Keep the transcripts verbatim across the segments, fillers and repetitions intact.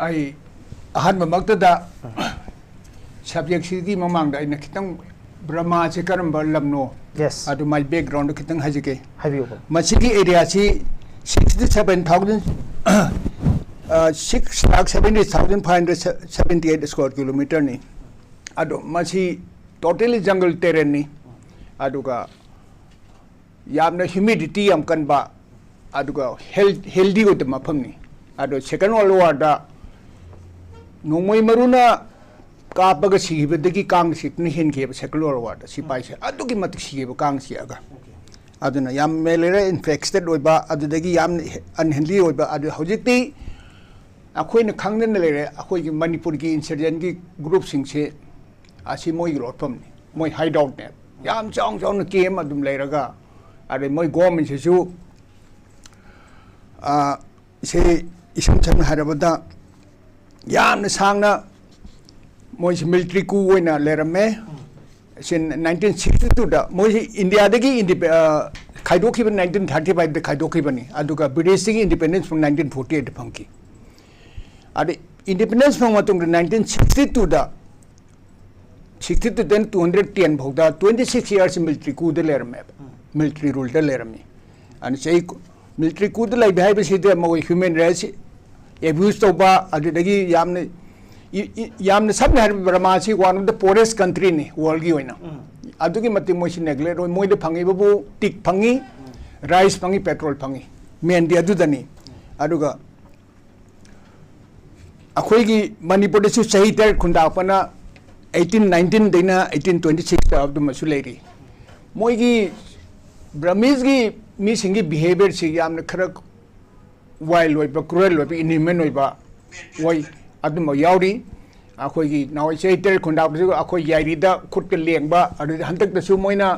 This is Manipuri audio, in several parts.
ꯑꯩ ꯑꯍꯥꯟꯕꯃꯛꯇꯗ ꯁꯕꯖꯦꯛꯁꯤꯒꯤ ꯃꯃꯥꯡꯗ ꯑꯩꯅ ꯈꯤꯇꯪ ꯕꯔꯃꯥꯁꯦ ꯀꯔꯝꯕ ꯂꯝꯅꯣ, Yes. ꯑꯗꯨ ꯃꯥꯏ ꯕꯦꯛꯒ꯭ꯔꯥꯎꯟꯗ ꯈꯤꯇꯪ ꯍꯥꯏꯖꯒꯦ꯫ ꯍꯥꯏꯕꯤꯌꯨ꯫ ꯃꯁꯤꯒꯤ ꯑꯦꯔꯤꯌꯥꯁꯤ sixty seven thousand, six lakh seventy thousand five hundred seventy eight square kilometerꯅꯤ꯫ ꯑꯗꯣ ꯃꯁꯤ totally jungle terrainꯅꯤ꯫ ꯑꯗꯨꯒ ꯌꯥꯝꯅ humidity ꯌꯥꯝ ꯀꯟꯕ, ꯑꯗꯨꯒ health healthy ꯑꯣꯏꯗꯕ ꯃꯐꯝꯅꯤ꯫ ꯑꯗꯣ Second World Warꯗ ꯅꯣꯡꯃꯩ ꯃꯔꯨꯅ ꯀꯥꯞꯄꯒ ꯁꯤꯈꯤꯕꯗꯒꯤ ꯀꯥꯡ ꯆꯤꯛꯄꯅ ꯍꯦꯟꯈꯤꯑꯕ Second World Warꯗ ꯁꯤꯐꯥꯏꯁꯦ ꯑꯗꯨꯛꯀꯤ ꯃꯇꯤꯛ ꯁꯤꯈꯤꯕ ꯀꯥꯡ ꯆꯤꯛꯑꯒ꯫ ꯑꯗꯨꯅ ꯌꯥꯝ malaria infected ꯑꯣꯏꯕ, ꯑꯗꯨꯗꯒꯤ ꯌꯥꯝꯅ unhealthy ꯑꯣꯏꯕ, ꯑꯗꯨ ꯍꯧꯖꯤꯛꯇꯤ ꯑꯩꯈꯣꯏꯅ ꯈꯪꯗꯅ ꯂꯩꯔꯦ꯫ ꯑꯩꯈꯣꯏꯒꯤ ꯃꯅꯤꯄꯨꯔꯒꯤ insurgentꯀꯤ groupꯁꯤꯡꯁꯦ ꯑꯁꯤ ꯃꯣꯏꯒꯤ ꯂꯣꯠꯐꯝꯅꯤ, ꯃꯣꯏ hideoutꯅꯦ꯫ ꯌꯥꯝ ꯆꯥꯎꯅ ꯆꯥꯎꯅ camp ꯑꯗꯨꯝ ꯂꯩꯔꯒ, ꯑꯗꯩ ꯃꯣꯏ governmentꯁꯤꯁꯨ, ꯑ, ꯁꯤ ꯏꯁꯝ ꯁꯝꯅ ꯍꯥꯏꯔꯕꯗ ꯌꯥꯝꯅ ꯁꯥꯡꯅ ꯃꯣꯏꯁꯤ military coup ꯑꯣꯏꯅ ꯂꯩꯔꯝꯃꯦ꯫ ꯁꯤ nineteen sixty twoꯗ ꯃꯣꯏꯁꯤ ꯏꯟꯗꯤꯌꯥꯗꯒꯤ indep-, ꯑ, ꯈꯥꯏꯗꯣꯛꯈꯤꯕ nineteen thirty fiveꯗ ꯈꯥꯏꯗꯣꯛꯈꯤꯕꯅꯤ, ꯑꯗꯨꯒ Britishꯇꯒꯤ independence ꯐꯪ nineteen forty eightꯇ ꯐꯪꯈꯤ꯫ ꯑꯗ independence ꯐꯪꯕ ꯃꯇꯨꯡꯗ nineteen sixty twoꯗ, sixty two ꯗꯩꯅ two hundred ten ꯐꯥꯎꯗ twenty six years military coupꯗ ꯂꯩꯔꯝꯃꯦꯕ, military ruleꯗ ꯂꯩꯔꯝꯃꯤ꯫ ꯑꯗꯨꯅ ꯆꯍꯤ ꯀꯨ-, military coupꯗ ꯂꯩꯕ ꯍꯥꯏꯕꯁꯤꯗ ꯃꯈꯣꯏ human rights abuse ꯇꯧꯕ, ꯑꯗꯨꯗꯒꯤ ꯌꯥꯝꯅ ꯏ-, ꯏ-, ꯌꯥꯝꯅ ꯁꯝꯅ ꯍꯥꯏꯔꯕꯗ ꯕꯔꯃꯥꯁꯤ one of the poorest countryꯅꯤ worldꯒꯤ ꯑꯣꯏꯅ꯫ ꯑꯗꯨꯛꯀꯤ ꯃꯇꯤꯛ ꯃꯣꯏꯁꯤ neglect ꯑꯣꯏ꯫ ꯃꯣꯏꯗ ꯐꯪꯉꯤꯕꯕꯨ tig ꯐꯪꯉꯤ, rice ꯐꯪꯉꯤ, petrol ꯐꯪꯉꯤ, mainꯗꯤ ꯑꯗꯨꯗꯅꯤ꯫ ꯑꯗꯨꯒ ꯑꯩꯈꯣꯏꯒꯤ ꯃꯅꯤꯄꯨꯔꯗꯁꯨ ꯆꯍꯤ ꯇꯔꯦꯠ ꯈꯨꯟꯗꯥꯛꯄꯅ eighteen nineteen ꯗꯩꯅ eighteen twenty sixꯇ ꯑꯗꯨꯃꯁꯨ ꯂꯩꯔꯤ꯫ ꯃꯣꯏꯒꯤ Burmeseꯀꯤ ꯃꯤꯁꯤꯡꯒꯤ behaviourꯁꯤ ꯌꯥꯝꯅ ꯈꯔ wild ꯑꯣꯏꯕ, cruel ꯑꯣꯏꯕ, inhuman ꯑꯣꯏꯕ ꯑꯣꯏ, ꯑꯗꯨꯝꯕ ꯌꯥꯎꯔꯤ꯫ ꯑꯩꯈꯣꯏꯒꯤ ꯅꯍꯥꯟꯋꯥꯏ ꯆꯍꯤ ꯇꯔꯦꯠ ꯈꯨꯟꯗꯥꯕꯗꯁꯨ ꯑꯩꯈꯣꯏ ꯌꯥꯏꯔꯤꯗ ꯈꯨꯠꯀ ꯂꯦꯡꯕ, ꯑꯗꯨꯗ ꯍꯟꯗꯛꯇꯁꯨ ꯃꯣꯏꯅ,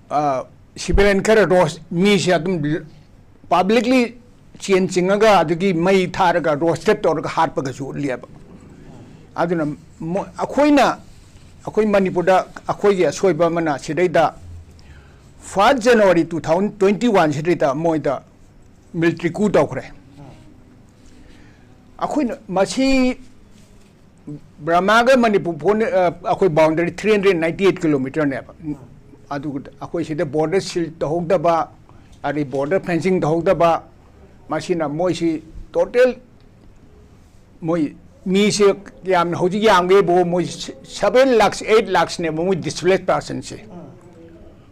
ꯑ, civilian ꯈꯔ roast, ꯃꯤꯁꯦ ꯑꯗꯨꯝ publicly ꯆꯦꯟ ꯆꯤꯡꯉꯒ ꯑꯗꯒꯤ ꯃꯩ ꯊꯥꯔꯒ roasted ꯇꯧꯔꯒ ꯍꯥꯠꯄꯒꯁꯨ ꯎꯠꯂꯤꯑꯕ꯫ ꯑꯗꯨꯅ ꯃꯣ-, ꯑꯩꯈꯣꯏꯅ, ꯑꯩꯈꯣꯏ ꯃꯅꯤꯄꯨꯔꯗ ꯑꯩꯈꯣꯏꯒꯤ ꯑꯁꯣꯏꯕ ꯑꯃꯅ ꯁꯤꯗꯩꯗ first January two thousand twenty one ꯁꯤꯗꯩꯗ ꯃꯣꯏꯗ military coup ꯇꯧꯈ꯭ꯔꯦ꯫ ꯑꯩꯈꯣꯏꯅ ꯃꯁꯤ ꯕꯔꯃꯥꯒ ꯃꯅꯤꯄꯨꯔ ꯐꯣꯟ ꯑꯩꯈꯣꯏ boundary three hundred ninety eight ꯀꯤꯂꯣꯃꯤꯇꯔꯅꯦꯕ꯫ ꯑꯗꯨꯒ ꯑꯩꯈꯣꯏ ꯁꯤꯗ ꯕꯣꯔꯗꯔ ꯁꯤꯜ ꯇꯧꯍꯧꯗꯕ, ꯑꯗꯩ ꯕꯣꯔꯗꯔ ꯐꯦꯟꯁꯤꯡ ꯇꯧꯍꯧꯗꯕ, ꯃꯁꯤꯅ ꯃꯣꯏꯁꯤ ꯇꯣꯇꯦꯜ ꯃꯣꯏ ꯃꯤꯁꯦ ꯌꯥꯝꯅ ꯍꯧꯖꯤꯛ ꯌꯥꯝꯒꯦꯕꯨ ꯃꯣꯏ seven lakhs eight lakhsꯅꯦꯕ ꯃꯣꯏ ꯗꯤꯁꯄ꯭ꯂꯦꯁ ꯄꯥꯔꯁꯟꯁꯦ꯫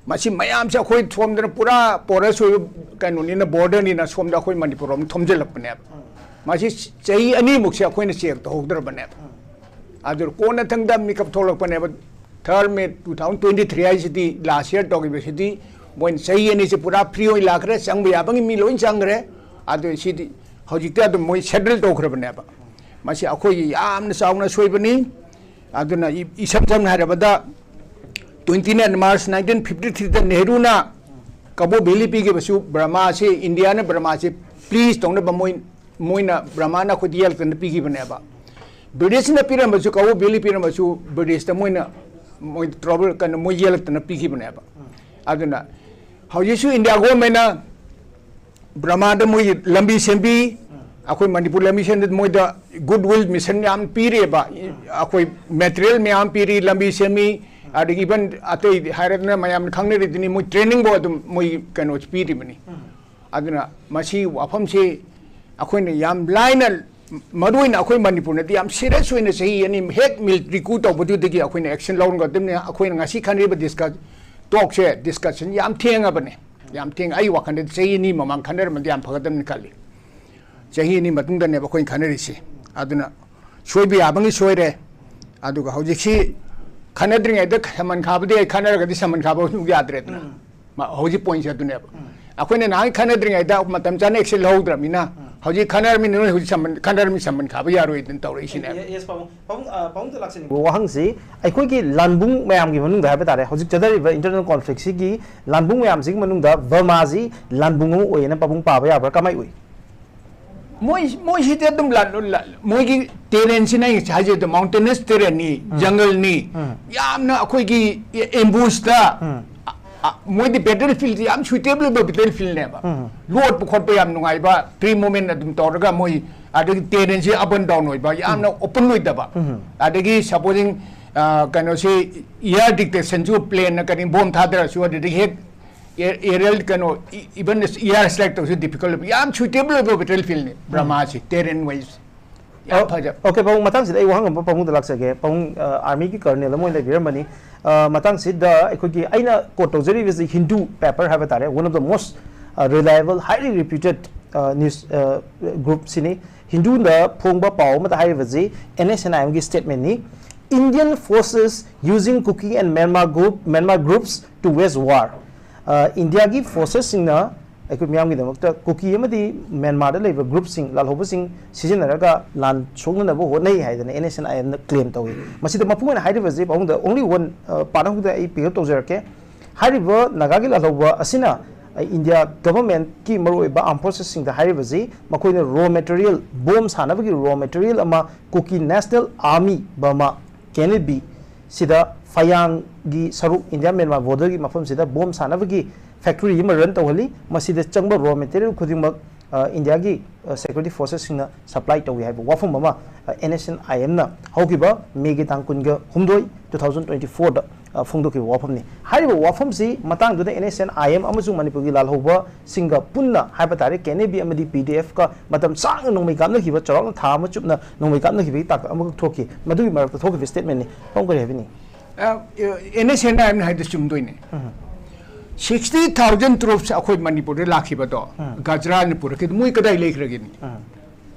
ꯃꯁꯤ ꯃꯌꯥꯝꯁꯦ ꯑꯩꯈꯣꯏ ꯁꯣꯝꯗꯅ ꯄꯨꯔꯥ ꯄꯣꯔꯁ ꯑꯣꯏꯕ ꯀꯩꯅꯣꯅꯤꯅ, ꯕꯣꯔꯗꯔꯅꯤꯅ ꯁꯣꯝꯗ ꯑꯩꯈꯣꯏ ꯃꯅꯤꯄꯨꯔ ꯑꯃ ꯊꯣꯝꯖꯤꯜꯂꯛꯄꯅꯦꯕ꯫ ꯃꯁꯤ ꯆꯍꯤ ꯑꯅꯤꯃꯨꯛꯁꯦ ꯑꯩꯈꯣꯏꯅ ꯆꯦꯛ ꯇꯧꯍꯧꯗ꯭ꯔꯕꯅꯦꯕ꯫ ꯑꯗꯨ ꯀꯣꯟꯅ ꯊꯪꯗ ꯃꯤꯀꯞ ꯊꯣꯛꯂꯛꯄꯅꯦꯕ꯫ Third May two thousand twenty three ꯍꯥꯏꯁꯤꯗꯤ, ꯂꯥꯁ ꯌꯔ ꯇꯧꯈꯤꯕꯁꯤꯗꯤ, ꯃꯣꯏꯅ ꯆꯍꯤ ꯑꯅꯤꯁꯦ ꯄꯨꯔꯥ ꯐ꯭ꯔꯤ ꯑꯣꯏꯅ ꯂꯥꯛꯈ꯭ꯔꯦ, ꯆꯪꯕ ꯌꯥꯕꯒꯤ ꯃꯤ ꯂꯣꯏ ꯆꯪꯈ꯭ꯔꯦ꯫ ꯑꯗꯨ ꯁꯤꯗꯤ ꯍꯧꯖꯤꯛꯇꯤ ꯑꯗꯨꯝ ꯃꯣꯏ ꯁꯦꯇꯜ ꯇꯧꯈ꯭ꯔꯕꯅꯦꯕ꯫ ꯃꯁꯤ ꯑꯩꯈꯣꯏꯒꯤ ꯌꯥꯝꯅ ꯆꯥꯎꯅ ꯁꯣꯏꯕꯅꯤ꯫ ꯑꯗꯨꯅ ꯏ- ꯏꯁꯝ ꯁꯝꯅ ꯍꯥꯏꯔꯕꯗ, twenty nine March nineteen fifty threeꯗ ꯅꯦꯍꯔꯨꯅ ꯀꯕꯣ ꯚꯦꯂꯤ ꯄꯤꯈꯤꯕꯁꯨ ꯕꯔꯃꯥꯁꯤ, ꯏꯟꯗꯤꯌꯥꯅ ꯕꯔꯃꯥꯁꯤ ꯄ꯭ꯂꯤꯁ ꯇꯧꯅꯕ ꯃꯣꯏ, ꯃꯣꯏꯅ ꯕꯔꯃꯥꯅ ꯑꯩꯈꯣꯏꯗ ꯌꯦꯜꯂꯛꯇꯅ ꯄꯤꯈꯤꯕꯅꯦꯕ꯫ ꯕ꯭ꯔꯤꯇꯤꯁꯅ ꯄꯤꯔꯝꯕꯁꯨ, ꯀꯕꯣ ꯚꯦꯂꯤ ꯄꯤꯔꯝꯕꯁꯨ, ꯕ꯭ꯔꯤꯇꯤꯁꯇ ꯃꯣꯏꯅ, ꯃꯣꯏ ꯇ꯭ꯔꯕꯜ ꯀꯩꯅꯣ, ꯃꯣꯏ ꯌꯦꯜꯂꯛꯇꯅ ꯄꯤꯈꯤꯕꯅꯦꯕ꯫ ꯑꯗꯨꯅ ꯍꯧꯖꯤꯛꯁꯨ ꯏꯟꯗꯤꯌꯥ ꯒꯣꯔꯃꯦꯟꯅ ꯕꯔꯃꯥꯗ ꯃꯣꯏꯒꯤ ꯂꯝꯕꯤ ꯁꯦꯝꯕꯤ, ꯑꯩꯈꯣꯏ ꯃꯅꯤꯄꯨꯔ ꯂꯝꯕꯤ ꯁꯦꯝꯕꯗ ꯃꯣꯏꯗ ꯒꯨꯗ ꯋꯤꯜ ꯃꯤꯁꯟ ꯌꯥꯝ ꯄꯤꯔꯤꯑꯕ꯫ ꯑꯩꯈꯣꯏ ꯃꯦꯇꯔꯤꯌꯦꯜ ꯃꯌꯥꯝ ꯄꯤꯔꯤ, ꯂꯝꯕꯤ ꯁꯦꯝꯃꯤ, ꯑꯗꯒꯤ ꯏꯚꯟ ꯑꯇꯩ ꯍꯥꯏꯔꯗꯅ ꯃꯌꯥꯝꯅ ꯈꯪꯅꯔꯤꯗꯨꯅꯤ, ꯃꯣꯏ ꯇ꯭ꯔꯦꯅꯤꯡꯕꯨ ꯑꯗꯨꯝ ꯃꯣꯏ ꯀꯩꯅꯣ ꯄꯤꯔꯤꯕꯅꯤ꯫ ꯑꯗꯨꯅ ꯃꯁꯤ ꯋꯥꯐꯝꯁꯤ ꯑꯩꯈꯣꯏꯅ ꯌꯥꯝ ꯂꯥꯏꯅ, ꯃꯔꯨ ꯑꯣꯏꯅ ꯑꯩꯈꯣꯏ ꯃꯅꯤꯄꯨꯔꯅꯗꯤ ꯌꯥꯝ ꯁꯤꯔꯤꯌꯁ ꯑꯣꯏꯅ ꯆꯍꯤ ꯑꯅꯤ ꯍꯦꯛ ꯃꯤꯜ ꯔꯤꯀ꯭ꯌꯨ ꯇꯧꯕꯗꯨꯗꯒꯤ ꯑꯩꯈꯣꯏꯅ ꯑꯦꯛꯁꯟ ꯂꯧꯔꯒꯗꯕꯅꯤ꯫ ꯑꯩꯈꯣꯏꯅ ꯉꯁꯤ ꯈꯟꯅꯔꯤꯕ ꯗꯤꯁꯀꯁ, ꯇꯣꯛꯁꯦ, ꯗꯤꯁꯀꯁꯟ ꯌꯥꯝ ꯊꯦꯡꯉꯕꯅꯦ, ꯌꯥꯝ ꯊꯦꯡꯉ꯫ ꯑꯩ ꯋꯥꯈꯜꯗꯗꯤ ꯆꯍꯤ ꯑꯅꯤ ꯃꯃꯥꯡ ꯈꯟꯅꯔꯝꯃꯗꯤ ꯌꯥꯝ ꯐꯒꯗꯕꯅꯤ ꯈꯜꯂꯤ꯫ ꯆꯍꯤ ꯑꯅꯤ ꯃꯇꯨꯡꯗꯅꯦꯕ ꯑꯩꯈꯣꯏꯅ ꯈꯟꯅꯔꯤꯁꯤ꯫ ꯑꯗꯨꯅ ꯁꯣꯏꯕ ꯌꯥꯕꯉꯩ ꯁꯣꯏꯔꯦ꯫ ꯑꯗꯨꯒ ꯍꯧꯖꯤꯛꯁꯤ ꯈꯟꯅꯗ꯭ꯔꯤꯉꯩꯗ ꯁꯃꯟ ꯈꯥꯕꯗꯤ, ꯑꯩ ꯈꯟꯅꯔꯒꯗꯤ ꯁꯃꯟ ꯈꯥꯕ ꯑꯃꯨꯛ ꯌꯥꯗ꯭ꯔꯦꯗꯅ꯫ ꯎꯝ꯫ ꯃ-, ꯍꯧꯖꯤꯛ ꯄꯣꯏꯟꯁꯦ ꯑꯗꯨꯅꯦꯕ꯫ ꯎꯝ꯫ ꯑꯩꯈꯣꯏꯅ ꯅꯍꯥꯟ ꯈꯟꯅꯗ꯭ꯔꯤꯉꯩꯗ ꯃꯇꯝ ꯆꯥꯅ ꯑꯦꯛꯁꯟ ꯂꯧꯍꯧꯗ꯭ꯔꯕꯅꯤꯅ, ꯎꯝ꯫ ꯍꯧꯖꯤꯛ ꯈꯟꯅꯔꯕꯅꯤꯅ ꯅꯣꯏ ꯍꯧꯖꯤꯛ ꯁꯃꯟ, ꯈꯟꯅꯔꯕꯅꯤꯅ ꯁꯃꯟ ꯈꯥꯕ ꯌꯥꯔꯣꯏꯗꯅ ꯇꯧꯔꯛꯏꯁꯤꯅꯦꯕ꯫ ꯌꯦ-, ꯌꯦꯁ, ꯄꯥꯕꯨꯡ꯫ ꯄꯥꯕꯨꯡ, ꯑ, ꯄꯥꯕꯨꯡꯗ ꯂꯥꯛꯆꯅꯤꯡꯕ ꯋꯥꯍꯪꯁꯤ, ꯑꯩꯈꯣꯏꯒꯤ ꯂꯥꯟꯕꯨꯡ ꯃꯌꯥꯝꯒꯤ ꯃꯅꯨꯡꯗ ꯍꯥꯏꯕ ꯇꯥꯔꯦ, ꯍꯧꯖꯤꯛ ꯆꯠꯊꯔꯤꯕ ꯏꯟꯇꯔꯅꯦꯜ ꯀꯣꯟꯐ꯭ꯂꯤꯛꯁꯤꯒꯤ ꯂꯥꯟꯕꯨꯡ ꯃꯌꯥꯝꯁꯤꯒꯤ ꯃꯅꯨꯡꯗ ꯕꯔꯃꯥꯁꯤ ꯂꯥꯟꯕꯨꯡ ꯑꯃ ꯑꯣꯏꯌꯦꯅ ꯄꯥꯕꯨꯡ ꯄꯥꯕ ꯌꯥꯕ꯭ꯔꯥ? ꯀꯃꯥꯏ ꯎꯏ? ꯃꯣꯏ, ꯃꯣꯏꯁꯤꯗꯤ ꯑꯗꯨꯝ ꯂꯥ-, ꯂꯥ-, ꯃꯣꯏꯒꯤ ꯇꯦꯔꯦꯟꯁꯤꯅ ꯑꯩ ꯉꯁꯥꯏ ꯍꯥꯏꯖꯕꯗꯣ ꯃꯥꯎꯟꯇꯦꯅꯁ ꯇꯦꯔꯦꯟꯅꯤ, ꯎꯝ꯫ ꯖꯪꯒꯜꯅꯤ꯫ ꯎꯝ꯫ ꯌꯥꯝꯅ ꯑꯩꯈꯣꯏꯒꯤ ꯑꯦ-, ꯑꯦꯝꯕꯨꯁꯇ ꯎꯝ꯫ ꯑ-, ꯃꯣꯏꯗꯤ ꯕꯦꯇꯜ ꯐꯤꯜꯁꯤ ꯌꯥꯝ ꯁꯨꯏꯇꯦꯕꯜ ꯑꯣꯏꯕ ꯕꯦꯇꯜ ꯐꯤꯜꯅꯦꯕ꯫ ꯂꯣꯠꯄ ꯈꯣꯠꯄ ꯌꯥꯝ ꯅꯨꯡꯉꯥꯏꯕ, ꯇ꯭ꯔꯤ ꯃꯨꯚꯃꯦꯟ ꯑꯗꯨꯝ ꯇꯧꯔꯒ ꯃꯣꯏ, ꯑꯗꯒꯤ ꯇꯦꯔꯦꯟꯁꯤ ꯑꯞ ꯑꯦꯟ ꯗꯥꯎꯟ ꯑꯣꯏꯕ, ꯌꯥꯝꯅ ꯑꯣꯄꯟ ꯑꯣꯏꯗꯕ꯫ ꯑꯗꯒꯤ ꯁꯄꯣꯖꯤꯡ ꯀꯩꯅꯣꯁꯤ, ꯏꯌꯥꯔ ꯗꯤꯛꯇꯦꯁꯟꯁꯨ, ꯄ꯭ꯂꯦꯟꯅ ꯀꯔꯤ ꯕꯣꯝ ꯊꯥꯗꯔꯁꯨ ꯑꯗꯨꯗꯒꯤ ꯍꯦꯛ ꯑꯦꯔꯤꯌꯦꯜ ꯀꯩꯅꯣ, ꯏꯚꯟ ꯏꯌꯥꯔ ꯁꯦꯂꯦꯛ ꯇꯧꯁꯨ ꯗꯤꯐꯤꯀꯜꯠ ꯑꯣꯏꯕ, ꯌꯥꯝ ꯁꯨꯏꯇꯦꯕꯜ ꯑꯣꯏꯕ ꯕꯦꯇꯜ ꯐꯤꯜꯅꯤ ꯕ꯭ꯔꯍꯃꯥꯁꯤ, ꯇꯦꯔꯦꯟ ꯋꯥꯏꯁ꯫ ꯌꯥꯝ ꯐꯖꯕ꯫ ꯑꯣꯀꯦ, ꯄꯥꯕꯨꯡ, ꯃꯊꯪꯁꯤꯗ ꯑꯩ ꯋꯥꯍꯪ ꯑꯃ ꯄꯥꯕꯨꯡꯗ ꯂꯥꯛꯆꯒꯦ꯫ ꯄꯥꯕꯨꯡ, ꯑ, ꯑꯥꯔꯃꯤꯒꯤ ꯀꯔꯅꯦꯜ ꯑꯃ ꯑꯣꯏꯅ ꯂꯩꯕꯤꯔꯝꯕꯅꯤ꯫ ꯑ, ꯃꯇꯥꯡꯁꯤꯗ ꯑꯩꯈꯣꯏꯒꯤ ꯑꯩꯅ ꯀꯣꯠ ꯇꯧꯖꯔꯤꯕꯁꯤ ꯍꯤꯟꯗꯨ ꯄꯦꯄꯔ ꯍꯥꯏꯕ ꯇꯥꯔꯦ, one of the most, ꯑ, reliable, highly reputed, ꯑ, news, ꯑ, group ꯁꯤꯅꯤ꯫ ꯍꯤꯟꯗꯨꯗ ꯐꯣꯡꯕ ꯄꯥꯎ ꯑꯃꯗ ꯍꯥꯏꯔꯤꯕꯁꯤ N S N I M ꯒꯤ ꯁ꯭ꯇꯦꯠꯃꯦꯟꯅꯤ꯫ Indian forces using Kuki and Myanmar group, Myanmar groups to wage war꯫ ꯑ, ꯏꯟꯗꯤꯌꯥꯒꯤ ꯐꯣꯔꯁꯦꯁꯁꯤꯡꯅ ꯑꯩꯈꯣꯏ ꯃꯤꯌꯥꯝꯒꯤꯗꯃꯛꯇ ꯀꯨꯀꯤ ꯑꯃꯗꯤ ꯃ꯭ꯌꯥꯟꯃꯥꯔꯗ ꯂꯩꯕ ꯒ꯭ꯔꯨꯞꯁꯤꯡ, ꯂꯥꯜꯍꯧꯕꯁꯤꯡ ꯁꯤꯖꯤꯟꯅꯔꯒ ꯂꯥꯟ ꯁꯣꯛꯅꯅꯕ ꯍꯣꯠꯅꯩ ꯍꯥꯏꯗꯅ N S N I M ꯅ ꯀ꯭ꯂꯦꯝ ꯇꯧꯏ꯫ ꯃꯁꯤꯗ ꯃꯄꯨꯡ ꯑꯣꯏꯅ ꯍꯥꯏꯔꯤꯕꯁꯤ ꯄꯥꯕꯨꯡꯗ only one, ꯑ, part ꯑꯃꯈꯛꯇ ꯑꯩ ꯄꯤꯛ ꯑꯞ ꯇꯧꯖꯔꯛꯀꯦ꯫ ꯍꯥꯏꯔꯤꯕ ꯅꯥꯒꯥꯒꯤ ꯂꯥꯜꯍꯧꯕ ꯑꯁꯤꯅ, ꯑ, ꯏꯟꯗꯤꯌꯥ ꯒꯚꯔꯟꯃꯦꯟꯠꯀꯤ ꯃꯔꯨꯑꯣꯏꯕ ꯑꯥꯔꯝ ꯐꯣꯔꯁꯦꯁꯁꯤꯡꯗ ꯍꯥꯏꯔꯤꯕꯁꯤ ꯃꯈꯣꯏꯅ ꯔꯣ ꯃꯦꯇꯔꯤꯌꯦꯜ, ꯕꯣꯝ ꯁꯥꯅꯕꯒꯤ ꯔꯣ ꯃꯦꯇꯔꯤꯌꯦꯜ ꯑꯃ Kuki national army, Burma, K N A B ꯁꯤꯗ ꯐꯌꯥꯡꯒꯤ ꯁꯔꯨꯛ ꯏꯟꯗꯤꯌꯥ ꯃ꯭ꯌꯥꯟꯃꯥꯔ ꯕꯣꯔꯗꯔꯒꯤ ꯃꯐꯝꯁꯤꯗ ꯕꯣꯝ ꯁꯥꯅꯕꯒꯤ ꯐꯦꯛꯇꯔꯤ ꯑꯃ ꯔꯟ ꯇꯧꯍꯜꯂꯤ꯫ ꯃꯁꯤꯗ ꯆꯪꯕ ꯔꯣ ꯃꯦꯇꯔꯤꯌꯦꯜ ꯈꯨꯗꯤꯡꯃꯛ, ꯑ, ꯏꯟꯗꯤꯌꯥꯒꯤ, ꯑ, ꯁꯦꯀ꯭ꯌꯨꯔꯤꯇꯤ ꯐꯣꯔꯁꯦꯁꯁꯤꯡꯅ ꯁꯄ꯭ꯂꯥꯏ ꯇꯧꯏ ꯍꯥꯏꯕ ꯋꯥꯐꯝ ꯑꯃ, ꯑ, N S N I M ꯅ ꯍꯧꯈꯤꯕ ꯃꯦꯒꯤ ꯇꯥꯡ ꯀꯨꯟꯒ ꯍꯨꯝꯗꯣꯏ, two thousand twenty fourꯗ, ꯑ, ꯐꯣꯡꯗꯣꯛꯈꯤꯕ ꯋꯥꯐꯝꯅꯤ꯫ ꯍꯥꯏꯔꯤꯕ ꯋꯥꯐꯝꯁꯤ ꯃꯇꯥꯡꯗꯨꯗ N S N I M ꯑꯃꯁꯨꯡ ꯃꯅꯤꯄꯨꯔꯒꯤ ꯂꯥꯜꯍꯧꯕꯁꯤꯡꯒ ꯄꯨꯟꯅ ꯍꯥꯏꯕ ꯇꯥꯔꯦ, K N A B ꯑꯃꯗꯤ P D F ꯀ ꯃꯇꯝ ꯁꯥꯡꯅ ꯅꯣꯡꯃꯩ ꯀꯥꯞꯅꯈꯤꯕ, ꯆꯥꯎꯔꯥꯛꯅ ꯊꯥ ꯑꯃ ꯆꯨꯞꯅ ꯅꯣꯡꯃꯩ ꯀꯥꯞꯅꯈꯤꯕꯒꯤ ꯇꯥꯡꯀꯛ ꯑꯃꯈꯛ ꯊꯣꯛꯈꯤ꯫ ꯃꯗꯨꯒꯤ ꯃꯔꯛꯇ ꯊꯣꯛꯈꯤꯕ ꯁ꯭ꯇꯦꯠꯃꯦꯟꯅꯤ꯫ ꯄꯥꯕꯨꯡ ꯀꯔꯤ ꯍꯥꯏꯕꯤꯅꯤꯡꯉꯤ? ꯑ, N S N I M ꯅ ꯍꯥꯏꯗꯣ ꯆꯨꯝꯗꯣꯏꯅꯦ꯫ Sixty thousand troops ꯑꯩꯈꯣꯏ ꯃꯅꯤꯄꯨꯔꯗ ꯂꯥꯛꯈꯤꯕꯗꯣ, ꯒꯖꯔꯥꯅ ꯄꯨꯔꯛꯈꯤꯕꯗꯣ, ꯃꯣꯏ ꯀꯗꯥꯏ ꯂꯩꯈ꯭ꯔꯒꯦꯅꯦ?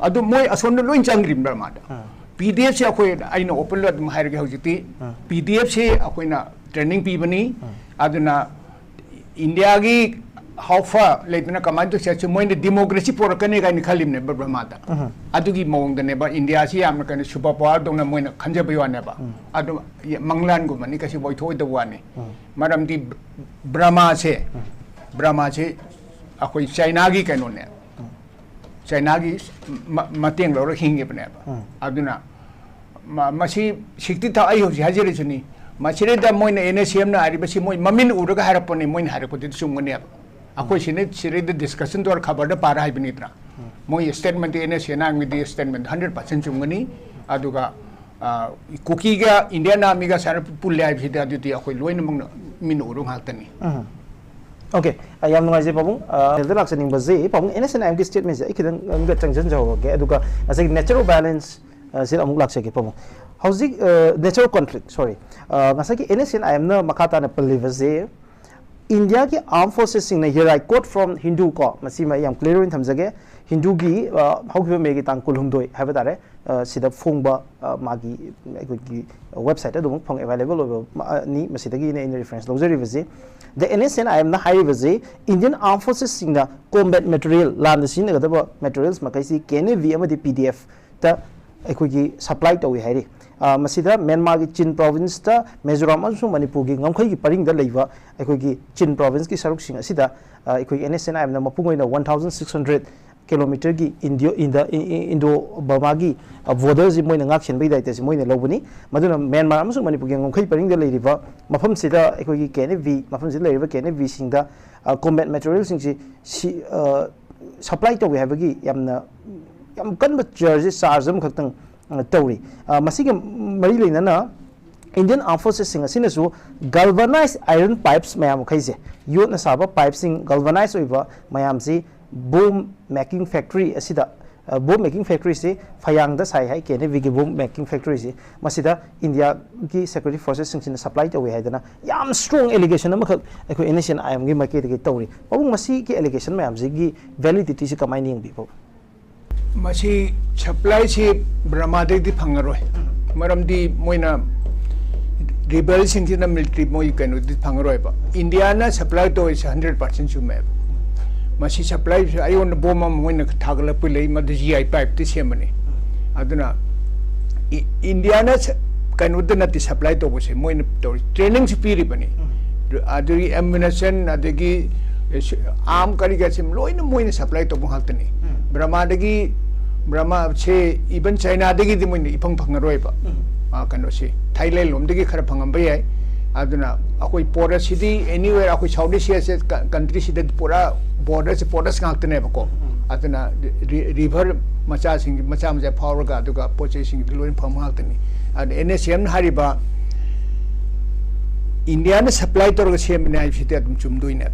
ꯑꯗꯨ ꯃꯣꯏ ꯑꯁꯣꯝꯗ ꯂꯣꯏ ꯆꯪꯈ꯭ꯔꯤꯕ꯭ꯔꯥ ꯃꯥꯗ? P D F ꯁꯦ ꯑꯩꯈꯣꯏ, ꯑꯩꯅ open ꯂ ꯑꯗꯨꯝ ꯍꯥꯏꯔꯒꯦ ꯍꯧꯖꯤꯛꯇꯤ, P D F ꯁꯦ ꯑꯩꯈꯣꯏꯅ training ꯄꯤꯕꯅꯤ꯫ ꯑꯗꯨꯅ ꯏꯟꯗꯤꯌꯥꯒꯤ ꯍꯥꯎꯐ ꯂꯩꯗꯅ ꯀꯃꯥꯏꯅ ꯇꯧꯁꯦ ꯍꯥꯏꯁꯨ ꯃꯣꯏꯅ ꯗꯤꯃꯣꯀ꯭ꯔꯦꯁꯤ ꯄꯨꯔꯛꯀꯅꯤ ꯀꯥꯏꯅ ꯈꯜꯂꯤꯕꯅꯦꯕ ꯕꯔꯃꯥꯗ꯫ ꯑꯗꯨꯒꯤ ꯃꯑꯣꯡꯗꯅꯦꯕ ꯏꯟꯗꯤꯌꯥꯁꯤ ꯌꯥꯝꯅ ꯀꯩꯅꯣ ꯁꯨꯄꯔ ꯄꯋꯥꯔꯗꯧꯅ ꯃꯣꯏꯅ ꯈꯟꯖꯕꯩ ꯋꯥꯅꯦꯕ꯫ ꯑꯗꯨ ꯃꯪꯂꯥꯟꯒꯨꯝꯕꯅꯤ, ꯀꯩꯁꯨ ꯑꯣꯏꯊꯣꯛꯑꯣꯏꯗꯕ ꯋꯥꯅꯤ꯫ ꯃꯔꯝꯗꯤ ꯕ꯭ꯔꯃꯥꯁꯦ, ꯕ꯭ꯔꯃꯥꯁꯦ ꯑꯩꯈꯣꯏ ꯆꯥꯏꯅꯥꯒꯤ ꯀꯩꯅꯣꯅꯦ꯫ ꯆꯥꯏꯅꯥꯒꯤ ꯃ-, ꯃꯇꯦꯡ ꯂꯧꯔꯒ ꯍꯤꯡꯉꯤꯕꯅꯦꯕ꯫ ꯑꯗꯨꯅ ꯃ-, ꯃꯁꯤ sixty thou-, ꯑꯩ ꯍꯧꯖꯤꯛ ꯍꯥꯏꯖꯔꯤꯁꯤꯅꯤ, ꯃꯁꯤꯗꯩꯗ ꯃꯣꯏꯅ ꯑꯦꯟ ꯑꯦꯁ ꯑꯦꯝꯅ ꯍꯥꯏꯔꯤꯕꯁꯤ ꯃꯣꯏ ꯃꯃꯤꯟ ꯎꯔꯒ ꯍꯥꯏꯔꯛꯄꯅꯤ, ꯃꯣꯏꯅ ꯍꯥꯏꯔꯛꯄꯗꯨꯗꯤ ꯆꯨꯝꯒꯅꯦꯕ꯫ ꯑꯩꯈꯣꯏ ꯁꯤꯅ ꯁꯤꯗꯩꯗ ꯗꯤꯁꯀꯁꯟ ꯇꯧꯔ ꯈꯕꯔꯗ ꯄꯥꯔ ꯍꯥꯏꯕꯅꯤꯗꯅ꯫ ꯃꯣꯏ ꯁ꯭ꯇꯦꯠꯃꯦꯟꯠꯇꯤ ꯑꯦꯟ ꯑꯦꯁ ꯑꯦꯟ ꯑꯥꯏꯒꯤꯗꯤ ꯁ꯭ꯇꯦꯠꯃꯦꯟꯠ ꯍꯟꯗ꯭ꯔꯦꯠ ꯄꯥꯔꯁꯦꯟ ꯆꯨꯝꯒꯅꯤ꯫ ꯑꯗꯨꯒ ꯑ, ꯀꯨꯀꯤꯒ ꯏꯟꯗꯤꯌꯥꯟ ꯑꯥꯔꯃꯤꯒ ꯁꯨꯃꯥꯏꯅ ꯄꯨꯜꯂꯦ ꯍꯥꯏꯕꯁꯤꯗꯤ ꯑꯗꯨꯗꯤ ꯑꯩꯈꯣꯏ ꯂꯣꯏꯅꯃꯛꯅ ꯃꯤꯠꯅ ꯎꯔꯕ ꯉꯥꯛꯇꯅꯤ꯫ ꯎꯝ꯫ ꯑꯣꯀꯦ, ꯑ, ꯌꯥꯝ ꯅꯨꯡꯉꯥꯏꯖꯩ ꯄꯥꯕꯨꯡ꯫ ꯑ, ꯗ ꯂꯥꯛꯆꯅꯤꯡꯕꯁꯤ ꯄꯥꯕꯨꯡ, ꯑꯦꯟ ꯑꯦꯁ ꯑꯦꯟ ꯑꯥꯏ ꯑꯦꯝꯒꯤ ꯁ꯭ꯇꯦꯠꯃꯦꯟꯠꯁꯦ ꯑꯩ ꯈꯤꯇꯪ ꯑꯃꯒ ꯆꯪꯁꯤꯟꯖꯍꯧꯔꯒꯦ, ꯑꯗꯨꯒ ꯉꯁꯥꯏꯒꯤ natural violence, ꯑ, ꯁꯤꯗ ꯑꯃꯨꯛ ꯂꯥꯛꯆꯒꯦ ꯄꯥꯕꯨꯡ꯫ ꯍꯧꯖꯤꯛ, ꯑ, natural conflict, sorry, ꯑ, ꯉꯁꯥꯏꯒꯤ ꯑꯦꯟ ꯑꯦꯁ ꯑꯦꯟ ꯑꯥꯏ ꯑꯦꯝꯅ ꯃꯈꯥ ꯇꯥꯅ ꯄꯜꯂꯤꯕꯁꯦ, ꯏꯟꯗꯤꯌꯥꯒꯤ armed forcesꯁꯤꯡꯅ, here I quote from Hindu ꯀꯣ, ꯃꯁꯤꯃ ꯑꯩ ꯌꯥꯝ clear ꯑꯣꯏꯅ ꯊꯝꯖꯒꯦ, ꯍꯤꯟꯗꯨꯒꯤ, ꯑ, ꯍꯧꯈꯤꯕ ꯃꯦꯒꯤ ꯇꯥꯡ ꯀꯨꯟꯍꯨꯝꯗꯣꯏ ꯍꯥꯏꯕ ꯇꯥꯔꯦ, ꯑ, ꯁꯤꯗ ꯐꯣꯡꯕ, ꯑ, ꯃꯥꯒꯤ ꯑꯩꯈꯣꯏꯒꯤ websiteꯇ ꯑꯗꯨꯃꯛ ꯐꯪ available ꯑꯣꯏꯕ ꯃ-, ꯑꯅꯤ, ꯃꯁꯤꯗꯒꯤꯅꯦ ꯑꯩꯅ reference ꯂꯧꯖꯔꯤꯕꯁꯤ꯫ The NSCN-IMꯅ ꯍꯥꯏꯔꯤꯕꯁꯤ, Indian armed forcesꯁꯤꯡꯅ combat material, ꯂꯥꯟꯗ ꯁꯤꯖꯤꯟꯅꯒꯗꯕ materials ꯃꯈꯩꯁꯤ KNA-V ꯑꯃꯗꯤ PDF ꯇ ꯑꯩꯈꯣꯏꯒꯤ supply ꯇꯧꯏ ꯍꯥꯏꯔꯤ꯫ ꯑ, ꯃꯁꯤꯗ ꯃ꯭ꯌꯥꯟꯃꯥꯔꯒꯤ ꯆꯤꯟ provinceꯇ, ꯃꯤꯖꯣꯔꯥꯝ ꯑꯃꯁꯨꯡ ꯃꯅꯤꯄꯨꯔꯒꯤ ꯉꯝꯈꯩꯒꯤ ꯄꯔꯤꯡꯗ ꯂꯩꯕ ꯑꯩꯈꯣꯏꯒꯤ ꯆꯤꯟ provinceꯀꯤ ꯁꯔꯨꯛꯁꯤꯡ ꯑꯁꯤꯗ, ꯑ, ꯑꯩꯈꯣꯏꯒꯤ NSCN-IMꯅ ꯃꯄꯨꯡ ꯑꯣꯏꯅ one thousand six hundred kilometerꯒꯤ Indo-, Indo-, I-, I-, Indo-Burmaꯒꯤ, ꯑ, borderꯁꯤ ꯃꯣꯏꯅ ꯉꯥꯛ ꯁꯦꯟꯕꯒꯤ ꯗꯥꯏꯇꯁꯤ ꯃꯣꯏꯅ ꯂꯧꯕꯅꯤ꯫ ꯃꯗꯨꯅ ꯃ꯭ꯌꯥꯟꯃꯥꯔ ꯑꯃꯁꯨꯡ ꯃꯅꯤꯄꯨꯔꯒꯤ ꯉꯝꯈꯩ ꯄꯔꯤꯡꯗ ꯂꯩꯔꯤꯕ ꯃꯐꯝꯁꯤꯗ ꯑꯩꯈꯣꯏꯒꯤ KNA-V, ꯃꯐꯝꯁꯤꯗ ꯂꯩꯔꯤꯕ KNA-Vꯁꯤꯡꯗ, ꯑ, combat materialꯁꯤꯡꯁꯤ ꯁꯤ, ꯑ, supply ꯇꯧꯏ ꯍꯥꯏꯕꯒꯤ ꯌꯥꯝꯅ, ꯌꯥꯝ ꯀꯟꯕ charge, charge ꯑꯃꯈꯛꯇꯪ, ꯑ, ꯇꯧꯔꯤ꯫ ꯑ, ꯃꯁꯤꯒ ꯃꯔꯤ ꯂꯩꯅꯅ Indian armed forcesꯁꯤꯡ ꯑꯁꯤꯅꯁꯨ galvanized iron pipes ꯃꯌꯥꯝ ꯃꯈꯩꯁꯦ, ꯌꯣꯠꯅ ꯁꯥꯕ pipeꯁꯤꯡ, galvanized ꯑꯣꯏꯕ ꯃꯌꯥꯝꯁꯤ bomb making factory ꯑꯁꯤꯗ, ꯑ, bomb making factoryꯁꯤ ꯐꯌꯥꯡꯗ ꯁꯥꯏ ꯍꯥꯏ, KNA-Vꯒꯤ bomb making factoryꯁꯤ꯫ ꯃꯁꯤꯗ ꯏꯟꯗꯤꯌꯥꯒꯤ security forcesꯁꯤꯡꯁꯤꯅ supply ꯇꯧꯏ ꯍꯥꯏꯗꯅ ꯌꯥꯝ strong allegation ꯑꯃꯈꯛ ꯑꯩꯈꯣꯏ NSCN-IMꯒꯤ ꯃꯥꯏꯀꯩꯗꯒꯤ ꯇꯧꯔꯤ꯫ ꯄꯥꯕꯨꯡ, ꯃꯁꯤꯒꯤ allegation ꯃꯌꯥꯝꯁꯤꯒꯤ validityꯁꯤ ꯀꯃꯥꯏꯅ ꯌꯦꯡꯕꯤꯕ? ꯃꯁꯤ supplyꯁꯤ ꯕꯔꯃꯥꯗꯒꯤꯗꯤ ꯐꯪꯉꯔꯣꯏ, ꯃꯔꯝꯗꯤ ꯃꯣꯏꯅ rebelꯁꯤꯡꯁꯤꯅ military ꯃꯣꯏ ꯀꯩꯅꯣꯗꯤ ꯐꯪꯉꯔꯣꯏꯕ꯫ ꯏꯟꯗꯤꯌꯥꯅ supply ꯇꯧꯔꯤꯁꯦ hundred percent ꯆꯨꯝꯃꯦꯕ꯫ ꯃꯁꯤ supplyꯁꯤ ꯑꯌꯣꯟꯕ bomb ꯑꯃ ꯃꯣꯏꯅ ꯊꯥꯒꯠꯂꯛꯄ ꯂꯩ, ꯃꯗꯨ G I pipeꯇꯤ ꯁꯦꯝꯕꯅꯤ꯫ ꯑꯗꯨꯅ ꯏ-, ꯏꯟꯗꯤꯌꯥꯅ ꯁ-, ꯀꯩꯅꯣꯗ ꯅꯠꯇꯦ supply ꯇꯧꯕꯁꯦ, ꯃꯣꯏꯅ ꯇꯧꯔꯤ trainingꯁꯨ ꯄꯤꯔꯤꯕꯅꯤ꯫ ꯑꯗꯨꯒꯤ ammunition, ꯑꯗꯒꯤ arm ꯀꯔꯤ ꯀꯔꯥꯁꯦ ꯂꯣꯏꯅ ꯃꯣꯏꯅ supply ꯇꯧꯕ ꯉꯥꯛꯇꯅꯤ꯫ ꯕꯔꯃꯥꯗꯒꯤ, ꯕꯔꯃꯥꯁꯦ even Chinaꯗꯒꯤꯗꯤ ꯃꯣꯏꯅ ꯏꯐꯪ ꯐꯪꯉꯔꯣꯏꯕ꯫ ꯑ, ꯀꯩꯅꯣꯁꯤ, ꯊꯥꯏꯂꯦꯟ ꯂꯣꯝꯗꯒꯤ ꯈꯔ ꯐꯪꯉꯝꯕ ꯌꯥꯏ꯫ ꯑꯗꯨꯅ ꯑꯩꯈꯣꯏ ꯄꯣꯔꯠꯁꯤꯗꯤ anywhere ꯑꯩꯈꯣꯏ South Asia ꯁꯦ ꯀ-, country ꯁꯤꯗꯗꯤ ꯄꯨꯔꯥ border ꯁꯦ forest ꯉꯥꯛꯇꯅꯦꯕꯀꯣ꯫ ꯑꯗꯨꯅ ꯔꯤ-, river ꯃꯆꯥꯁꯤꯡ, ꯃꯆꯥ ꯃꯆꯥ ꯐꯥꯎꯔꯒ ꯑꯗꯨꯒ ꯄꯣꯠ ꯆꯩꯁꯤꯡꯗꯤ ꯂꯣꯏꯅ ꯐꯪꯕ ꯉꯥꯛꯇꯅꯤ꯫ ꯑꯗꯨ NSCN ꯍꯥꯏꯔꯤꯕ India ꯅ supply ꯇꯧꯔꯒ ꯁꯦꯝꯕꯅꯦ ꯍꯥꯏꯕꯁꯤꯗꯤ ꯑꯗꯨꯝ ꯆꯨꯝꯗꯣꯏꯅꯦꯕ꯫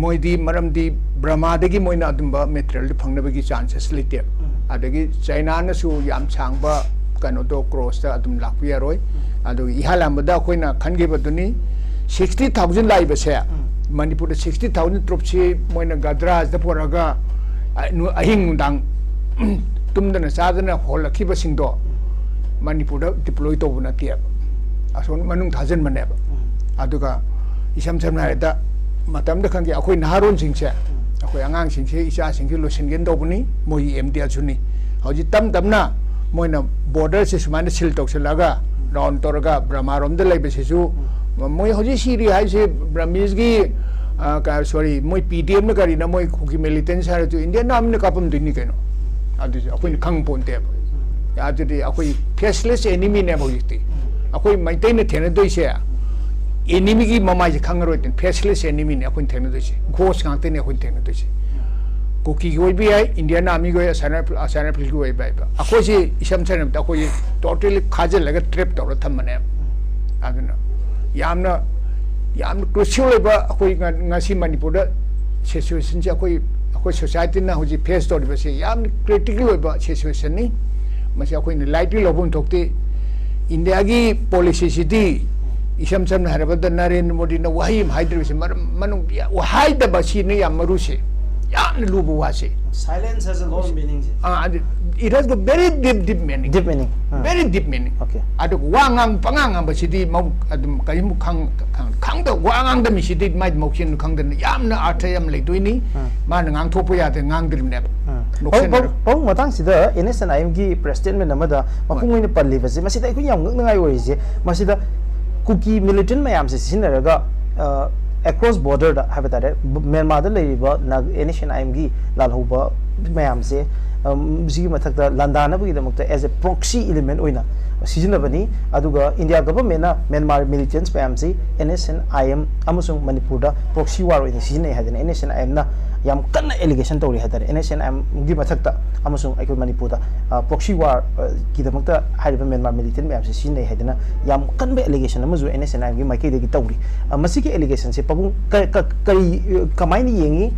ꯃꯣꯏꯗꯤ ꯃꯔꯝꯗꯤ ꯕꯔꯃꯥꯗꯒꯤ ꯃꯣꯏꯅ ꯑꯗꯨꯝꯕ material ꯗꯨ ꯐꯪꯅꯕꯒꯤ chances ꯂꯩꯇꯦꯕ꯫ ꯑꯗꯒꯤ ꯆꯥꯏꯅꯥꯅꯁꯨ ꯌꯥꯝ ꯁꯥꯡꯕ ꯀꯩꯅꯣꯗꯣ cross ꯇ ꯑꯗꯨꯝ ꯂꯥꯛꯄ ꯌꯥꯔꯣꯏ꯫ ꯑꯗꯨꯒ ꯏꯍꯥꯟ ꯍꯥꯟꯕꯗ ꯑꯩꯈꯣꯏꯅ ꯈꯟꯈꯤꯕꯗꯨꯅꯤ, sixty thousand ꯂꯥꯛꯏꯕꯁꯦ, ꯃꯅꯤꯄꯨꯔꯗ sixty thousand troops ꯁꯤ ꯃꯣꯏꯅ ꯒꯗ꯭ꯔꯥꯁꯤꯗ ꯄꯨꯔꯛꯑꯒ, ꯑ, ꯅꯨ-, ꯑꯍꯤꯡ ꯅꯨꯡꯗꯥꯡ ꯇꯨꯝꯗꯅ ꯆꯥꯗꯅ ꯍꯣꯜꯂꯛꯈꯤꯕꯁꯤꯡꯗꯣ ꯃꯅꯤꯄꯨꯔꯗ deploy ꯇꯧꯕ ꯅꯠꯇꯦꯕ, ꯑꯁꯣꯝ ꯃꯅꯨꯡ ꯊꯥꯖꯤꯟꯕꯅꯦꯕ꯫ ꯑꯗꯨꯒ ꯏꯁꯝ ꯁꯝꯅ ꯍꯥꯏꯔꯕꯗ, ꯃꯇꯝꯗ ꯈꯪꯗꯦ, ꯑꯩꯈꯣꯏ ꯅꯍꯥꯔꯣꯟꯁꯤꯡꯁꯦ, ꯑꯩꯈꯣꯏ ꯑꯉꯥꯡꯁꯤꯡꯁꯦ, ꯏꯆꯥꯁꯤꯡꯁꯦ ꯂꯣꯏꯁꯤꯟꯒꯦꯅ ꯇꯧꯕꯅꯤ, ꯃꯣꯏꯒꯤ MDL ꯁꯨꯅꯤ꯫ ꯍꯧꯖꯤꯛ ꯇꯞ ꯇꯞꯅ ꯃꯣꯏꯅ border ꯁꯦ ꯁꯨꯃꯥꯏꯅ seal ꯇꯧꯁꯤꯜꯂꯒ, round ꯇꯧꯔꯒ ꯕꯔꯃꯥꯔꯣꯝꯗ ꯂꯩꯕꯁꯤꯁꯨ, ꯃꯣꯏ ꯍꯧꯖꯤꯛ ꯁꯤꯔꯤ ꯍꯥꯏꯁꯦ Burmese ꯒꯤ, ꯑ, ꯀ-, sorry, ꯃꯣꯏ PDM ꯅ ꯀꯔꯤꯅ, ꯃꯣꯏ ꯀꯨꯀꯤ militants ꯍꯥꯏꯔꯁꯨ Indian Army ꯅ ꯀꯥꯞꯄꯝꯗꯣꯏꯅꯤ ꯀꯩꯅꯣ꯫ ꯑꯗꯨꯁꯨ ꯑꯩꯈꯣꯏꯅ ꯈꯪ ꯄꯣꯟꯇꯦꯕ꯫ ꯑꯗꯨꯗꯤ ꯑꯩꯈꯣꯏ faceless enemy ꯅꯦꯕ ꯍꯧꯖꯤꯛꯇꯤ꯫ ꯑꯩꯈꯣꯏ ꯃꯩꯇꯩꯅ ꯊꯦꯡꯅꯗꯣꯏꯁꯦ enemy ꯒꯤ ꯃꯃꯥꯏꯁꯦ ꯈꯪꯉꯔꯣꯏꯗꯣꯏꯅꯤ꯫ Faceless enemy ꯅꯦ ꯑꯩꯈꯣꯏꯅ ꯊꯦꯡꯅꯗꯣꯏꯁꯦ, ghost ꯉꯥꯛꯇꯅꯦ ꯑꯩꯈꯣꯏꯅ ꯊꯦꯡꯅꯗꯣꯏꯁꯦ꯫ ꯀꯨꯀꯤꯒꯤ ꯑꯣꯏꯕ ꯌꯥꯏ, Indian Army ꯒꯤ ꯑꯣꯏ, Assam Rifle, Assam Rifle ꯒꯤ ꯑꯣꯏꯕ ꯌꯥꯏꯕ꯫ ꯑꯩꯈꯣꯏꯁꯦ ꯏꯁꯝ ꯁꯝꯅ ꯍꯥꯏꯔꯕꯗ ꯑꯩꯈꯣꯏꯁꯦ totally ꯈꯥꯖꯤꯜꯂꯒ trap ꯇꯧꯔ ꯊꯝꯕꯅꯦꯕ꯫ ꯑꯗꯨꯅ ꯌꯥꯝꯅ, ꯌꯥꯝꯅ crucial ꯑꯣꯏꯕ ꯑꯩꯈꯣꯏ ꯉ-, ꯉꯁꯤ ꯃꯅꯤꯄꯨꯔꯗ situation ꯁꯦ ꯑꯩꯈꯣꯏ, ꯑꯩꯈꯣꯏ society ꯅ ꯍꯧꯖꯤꯛ face ꯇꯧꯔꯤꯕꯁꯦ ꯌꯥꯝꯅ critical ꯑꯣꯏꯕ situation ꯅꯤ꯫ ꯃꯁꯤ ꯑꯩꯈꯣꯏꯅ lightly ꯂꯧꯐꯝ ꯊꯣꯛꯇꯦ꯫ India ꯒꯤ policy ꯁꯤꯗꯤ ꯏꯁꯝ ꯁꯝꯅ ꯍꯥꯏꯔꯕꯗ ꯅꯔꯦꯟꯗ꯭ꯔ ꯃꯣꯗꯤꯅ ꯋꯥꯍꯩ ꯑꯃ ꯍꯥꯏꯗ꯭ꯔꯤꯕꯁꯦ ꯃꯔꯝ, ꯃꯅꯨꯡ, ꯍꯥꯏꯗꯕ ꯁꯤꯅꯤ ꯌꯥꯝ ꯃꯔꯨꯁꯦ, ꯌꯥꯝꯅ ꯂꯨꯕ ꯋꯥꯁꯦ꯫ Silence has a lot of meaning ꯁꯦ꯫ ꯑꯥ, ꯑꯗꯨ, it has a very deep, deep meaning. Deep meaning. Ah. Very deep meaning. Okay. ꯑꯗꯨꯒ ꯋꯥ ꯉꯥꯡ-, ꯄꯉꯥꯡ ꯉꯥꯡꯕꯁꯤꯗꯤ ꯃꯧ-, ꯑꯗꯨꯝ ꯀꯔꯤꯃꯨꯛ ꯈꯪ-, ꯈꯪ-, ꯈꯪꯗ-, ꯋꯥ ꯉꯥꯡꯗ ꯃꯤꯁꯤꯗꯤ ꯃꯥꯏ ꯃꯧꯈꯦꯟ ꯈꯪꯗꯅ ꯌꯥꯝꯅ ꯑꯔꯊ ꯌꯥꯝ ꯂꯩꯗꯣꯏꯅꯤ꯫ ꯑꯥ꯫ ꯃꯥꯅ ꯉꯥꯡꯊꯣꯛꯄ ꯌꯥꯗꯦ, ꯉꯥꯡꯗ꯭ꯔꯤꯕꯅꯦꯕ꯫ ꯑꯥ꯫ ꯅꯣꯛꯁꯟꯅꯔ-, ꯄꯥꯕꯨꯡ, ꯄꯥꯕꯨꯡ, ꯃꯇꯥꯡꯁꯤꯗ NSCN IM ꯒꯤ president madam ꯑꯃꯗ ꯃꯄꯨꯡ ꯍꯣꯏ꯫ ꯑꯣꯏꯅ ꯄꯜꯂꯤꯕꯁꯦ, ꯃꯁꯤꯗ ꯑꯩꯈꯣꯏ ꯌꯥꯝ ꯉꯛꯅꯉꯥꯏ ꯑꯣꯏꯔꯤꯁꯦ, ꯃꯁꯤꯗ ꯀꯨꯀꯤ militant ꯃꯌꯥꯝꯁꯦ ꯁꯤꯖꯤꯟꯅꯔꯒ, ꯑ, across border ꯗ ꯍꯥꯏꯕ ꯇꯥꯔꯦ, ꯕ-, ꯃ꯭ꯌꯥꯟꯃꯥꯔꯗ ꯂꯩꯔꯤꯕ ꯅꯥꯒ-, NSCN IM ꯒꯤ ꯂꯥꯜꯍꯧꯕ ꯃꯌꯥꯝꯁꯦ ꯁꯤꯒꯤ ꯃꯊꯛꯇ ꯂꯥꯟꯗꯥꯅꯕꯒꯤꯗꯃꯛꯇ as a proxy element ꯑꯣꯏꯅ ꯁꯤꯖꯤꯟꯅꯕꯅꯤ꯫ ꯑꯗꯨꯒ ꯏꯟꯗꯤꯌꯥ ꯒꯚꯔꯟꯃꯦꯟꯅ ꯃ꯭ꯌꯥꯟꯃꯥꯔ ꯃꯤꯂꯤꯇꯦꯟꯠꯁ ꯃꯌꯥꯝꯁꯤ N S N I M ꯑꯃꯁꯨꯡ ꯃꯅꯤꯄꯨꯔꯗ ꯄ꯭ꯔꯣꯛꯁꯤ ꯋꯥꯔ ꯑꯣꯏꯅ ꯁꯤꯖꯤꯟꯅꯩ ꯍꯥꯏꯗꯅ ꯑꯦꯟ ꯑꯦꯁ ꯑꯦꯟ ꯑꯥꯏ ꯑꯦꯝꯅ ꯌꯥꯝ ꯀꯟꯅ ꯑꯦꯂꯤꯒꯦꯁꯟ ꯇꯧꯔꯤ ꯍꯥꯏꯇꯥꯔꯦ꯫ ꯑꯦꯟ ꯑꯦꯁ ꯑꯦꯟ ꯑꯥꯏ ꯑꯦꯝꯒꯤ ꯃꯊꯛꯇ ꯑꯃꯁꯨꯡ ꯑꯩꯈꯣꯏ ꯃꯅꯤꯄꯨꯔꯗ ꯄ꯭ꯔꯣꯛꯁꯤ ꯋꯥꯔꯒꯤꯗꯃꯛꯇ ꯍꯥꯏꯔꯤꯕ ꯃ꯭ꯌꯥꯟꯃꯥꯔ ꯃꯤꯂꯤꯇꯦꯟꯠ ꯃꯌꯥꯝꯁꯤ ꯁꯤꯖꯤꯟꯅꯩ ꯍꯥꯏꯗꯅ ꯌꯥꯝ ꯀꯟꯕ ꯑꯦꯂꯤꯒꯦꯁꯟ ꯑꯃꯁꯨ ꯑꯦꯟ ꯑꯦꯁ ꯑꯦꯟ ꯑꯥꯏ ꯑꯦꯝꯒꯤ ꯃꯥꯏꯀꯩꯗꯒꯤ ꯇꯧꯔꯤ꯫ ꯃꯁꯤꯒꯤ ꯑꯦꯂꯤꯒꯦꯁꯟꯁꯦ ꯄꯕꯨꯡ ꯀꯔꯤ, ꯀꯃꯥꯏꯅ ꯌꯦꯡꯉꯤ?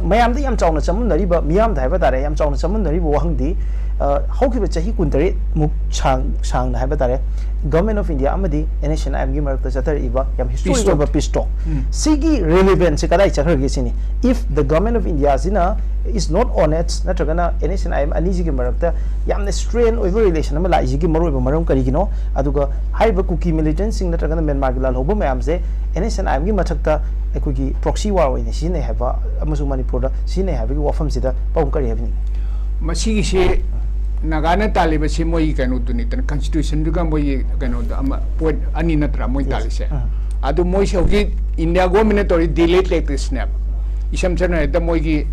ꯃꯌꯥꯝꯗ ꯌꯥꯝ ꯆꯥꯎꯅ ꯆꯃꯝꯅꯔꯤꯕ, ꯃꯤꯌꯥꯝꯗ ꯍꯥꯏꯕ ꯇꯥꯔꯦ, ꯌꯥꯝ ꯆꯥꯎꯅ ꯆꯃꯝꯅꯔꯤꯕ ꯋꯥꯍꯪꯗꯤ, ꯍꯧꯈꯤꯕ ꯆꯍꯤ ꯀꯨꯟꯇꯔꯦꯠ ꯃꯨꯛ ꯁꯥꯡ ꯁꯥꯡꯅ ꯍꯥꯏꯕ ꯇꯥꯔꯦ, ꯒꯚꯔꯟꯃꯦꯟ ꯑꯣꯐ ꯏꯟꯗꯤꯌꯥ ꯑꯃꯗꯤ ꯑꯦꯟ ꯑꯦꯁ ꯑꯦꯟ ꯑꯥꯏ ꯑꯦꯝꯒꯤ ꯃꯔꯛꯇ ꯆꯠꯊꯔꯛꯏꯕ ꯌꯥꯝ ꯍꯤꯁꯇꯣꯔꯤꯛ ꯑꯣꯏꯕ ꯄꯤꯁ ꯇꯣꯛ, ꯁꯤꯒꯤ ꯔꯤꯂꯤꯚꯦꯟꯁꯁꯦ ꯀꯗꯥꯏ ꯆꯠꯈ꯭ꯔꯒꯦ ꯁꯤꯅꯤ꯫ If the government of India ꯁꯤꯅ is not on it, ꯅꯠꯇ꯭ꯔꯒꯅ N S N I M ꯑꯅꯤꯁꯤꯒꯤ ꯃꯔꯛꯇ ꯌꯥꯝꯅ ꯁ꯭ꯇ꯭ꯔꯦꯟ ꯑꯣꯏꯕ ꯔꯤꯂꯦꯁꯟ ꯑꯃ ꯂꯥꯛꯏꯁꯤꯒꯤ ꯃꯔꯨꯑꯣꯏꯕ ꯃꯔꯝ ꯀꯔꯤꯒꯤꯅꯣ? ꯑꯗꯨꯒ ꯍꯥꯏꯔꯤꯕ ꯀꯨꯀꯤ ꯃꯤꯂꯤꯇꯦꯟꯠꯁꯤꯡ ꯅꯠꯇ꯭ꯔꯒꯅ ꯃ꯭ꯌꯥꯟꯃꯥꯔꯒꯤ ꯂꯥꯜꯍꯧꯕ ꯃꯌꯥꯝꯁꯦ ꯑꯦꯟ ꯑꯦꯁ ꯑꯦꯟ ꯑꯥꯏ ꯑꯦꯝꯒꯤ ꯃꯊꯛꯇ ꯑꯩꯈꯣꯏꯒꯤ ꯄ꯭ꯔꯣꯛꯁꯤ ꯋꯥꯔ ꯑꯣꯏꯅ ꯁꯤꯖꯤꯟꯅꯩ ꯍꯥꯏꯕ ꯑꯃꯁꯨꯡ ꯃꯅꯤꯄꯨꯔꯗ ꯁꯤꯖꯤꯟꯅꯩ ꯍꯥꯏꯕꯒꯤ ꯋꯥꯐꯝꯁꯤꯗ ꯄꯕꯨꯡ ꯀꯔꯤ ꯍꯥꯏꯕꯤꯅꯤꯡꯉꯤ? ꯃꯁꯤꯒꯤꯁꯤ ꯅꯥꯒꯥꯅ ꯇꯥꯜꯂꯤꯕꯁꯤ ꯃꯣꯏꯒꯤ ꯀꯩꯅꯣꯗꯨꯅꯤꯗꯅ, ꯀꯟꯁꯇꯤꯇ꯭ꯌꯨꯁꯟꯗꯨꯒ ꯃꯣꯏꯒꯤ ꯀꯩꯅꯣꯗ ꯑꯃ ꯄꯣꯏꯟꯠ ꯑꯅꯤ ꯅꯠꯇ꯭ꯔꯥ ꯃꯣꯏ ꯇꯥꯜꯂꯤꯁꯦ? ꯑꯗꯨ ꯃꯣꯏꯁꯦ ꯍꯧꯖꯤꯛ ꯏꯟꯗꯤꯌꯥ ꯒꯣꯔꯃꯦꯟꯅ ꯇꯧꯔꯤ ꯗꯤꯂꯦ ꯇꯦꯛꯇꯤꯛꯁꯅꯦꯕ꯫ ꯏꯁꯝ ꯁꯝꯅ ꯍꯥꯏꯔꯕꯗ ꯃꯣꯏꯒꯤ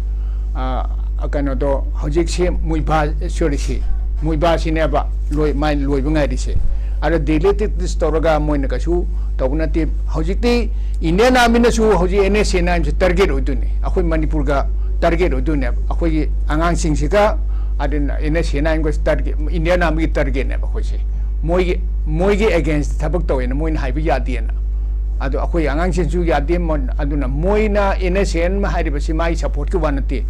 ꯀꯩꯅꯣꯗꯣ ꯍꯧꯖꯤꯛꯁꯤ ꯃꯨꯏꯕꯥ, ꯁꯣꯔꯤꯁꯤ ꯃꯨꯏꯕꯥꯁꯤꯅꯦꯕ ꯂꯣꯏ ꯃꯥꯏ ꯂꯣꯏꯕ ꯉꯥꯏꯔꯤꯁꯦ꯫ ꯑꯗ ꯗꯤꯂꯦ ꯇꯦꯛꯇꯤꯛꯁ ꯇꯧꯔꯒ ꯃꯣꯏꯅ ꯀꯩꯁꯨ ꯇꯧꯕ ꯅꯠꯇꯦ꯫ ꯍꯧꯖꯤꯛꯇꯤ ꯏꯟꯗꯤꯌꯥꯟ ꯑꯥꯔꯃꯤꯅꯁꯨ ꯍꯧꯖꯤꯛ ꯑꯦꯟ ꯑꯦꯁ ꯑꯦꯟ ꯑꯥꯏ ꯑꯦꯝꯁꯦ ꯇꯥꯔꯒꯦꯠ ꯑꯣꯏꯗꯣꯏꯅꯤ, ꯑꯩꯈꯣꯏ ꯃꯅꯤꯄꯨꯔꯒ ꯇꯥꯔꯒꯦꯠ ꯑꯣꯏꯗꯣꯏꯅꯦꯕ꯫ ꯑꯩꯈꯣꯏꯒꯤ ꯑꯉꯥꯡꯁꯤꯡꯁꯤꯒ ꯑꯗꯨꯅ ꯑꯦꯟ ꯑꯦꯁ ꯑꯦꯟ ꯑꯥꯏ ꯑꯦꯝꯒ ꯇꯥꯔꯒꯦꯠ, ꯏꯟꯗꯤꯌꯥꯟ ꯑꯥꯔꯃꯤꯒꯤ ꯇꯥꯔꯒꯦꯠꯅꯦꯕ ꯑꯩꯈꯣꯏꯁꯦ꯫ ꯃꯣꯏꯒꯤ ꯃꯣꯏꯒꯤ ꯑꯦꯒꯦꯟꯁꯇ ꯊꯕꯛ ꯇꯧꯋꯦꯅ ꯃꯣꯏꯅ ꯍꯥꯏꯕ ꯌꯥꯗꯦꯅ꯫ ꯑꯗꯣ ꯑꯩꯈꯣꯏ ꯑꯉꯥꯡꯁꯤꯡꯁꯨ ꯌꯥꯗꯦ꯫ ꯑꯗꯨꯅ ꯃꯣꯏꯅ ꯑꯦꯟ ꯑꯦꯁ ꯑꯦꯟ ꯍꯥꯏꯔꯤꯕꯁꯤ ꯃꯥꯒꯤ ꯁꯞꯄꯣꯔꯠꯀꯤ ꯋꯥ ꯅꯠꯇꯦ꯫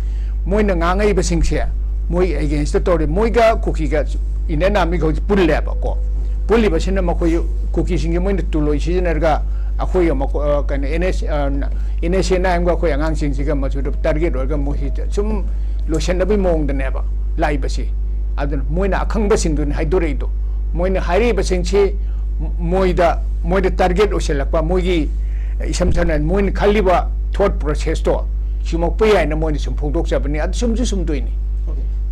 ꯃꯣꯏꯅ ꯉꯥꯡꯉꯛꯏꯕꯁꯤꯡꯁꯦ ꯃꯣꯏ ꯑꯦꯒꯦꯟꯁꯇ ꯇꯧꯔꯤ꯫ ꯃꯣꯏꯒ ꯀꯨꯀꯤꯒ ꯏꯟꯗꯤꯌꯥꯟ ꯑꯥꯔꯃꯤꯒ ꯍꯧꯖꯤꯛ ꯄꯨꯜꯂꯦꯕꯀꯣ꯫ ꯄꯨꯜꯂꯤꯕꯁꯤꯅ ꯃꯈꯣꯏ ꯀꯨꯀꯤꯁꯤꯡꯁꯦ ꯃꯣꯏꯅ ꯇꯨꯂꯣꯏ ꯁꯤꯖꯤꯟꯅꯔꯒ ꯑꯩꯈꯣꯏꯒ ꯃꯈꯣꯏ ꯀꯩꯅꯣ and S and and I ꯑꯦꯝꯒ ꯑꯩꯈꯣꯏ ꯑꯉꯥꯡꯁꯤꯡꯁꯤꯒ ꯃꯗꯨꯗ ꯇꯥꯔꯒꯦꯠ ꯑꯣꯏꯔꯒ ꯃꯣꯏꯁꯤ ꯁꯨꯝ ꯂꯣꯏꯁꯤꯟꯅꯕꯒꯤ ꯃꯑꯣꯡꯗꯅꯦꯕ ꯂꯥꯛꯏꯕꯁꯤ꯫ ꯑꯗꯨꯅ ꯃꯣꯏꯅ ꯑꯈꯪꯕꯁꯤꯡꯗꯨꯅꯤ ꯍꯥꯏꯗꯣꯔꯛꯏꯗꯣ꯫ ꯃꯣꯏꯅ ꯍꯥꯏꯔꯛꯏꯕꯁꯤꯡꯁꯤ ꯃꯣꯏꯗ ꯃꯣꯏꯗ ꯇꯥꯔꯒꯦꯠ ꯑꯣꯏꯁꯤꯜꯂꯛꯄ, ꯃꯣꯏꯒꯤ ꯏꯁꯝ ꯁꯝꯅ ꯃꯣꯏꯅ ꯈꯜꯂꯤꯕ ꯊꯣꯠ ꯄ꯭ꯔꯣꯁꯦꯁꯇꯣ ꯆꯨꯝꯃꯛꯄ ꯌꯥꯏꯅ ꯃꯣꯏꯅ ꯁꯨꯝ ꯐꯣꯡꯗꯣꯛꯆꯕꯅꯤ꯫ ꯑꯗꯨ ꯆꯨꯝꯁꯨ ꯆꯨꯝꯗꯣꯏꯅꯤ꯫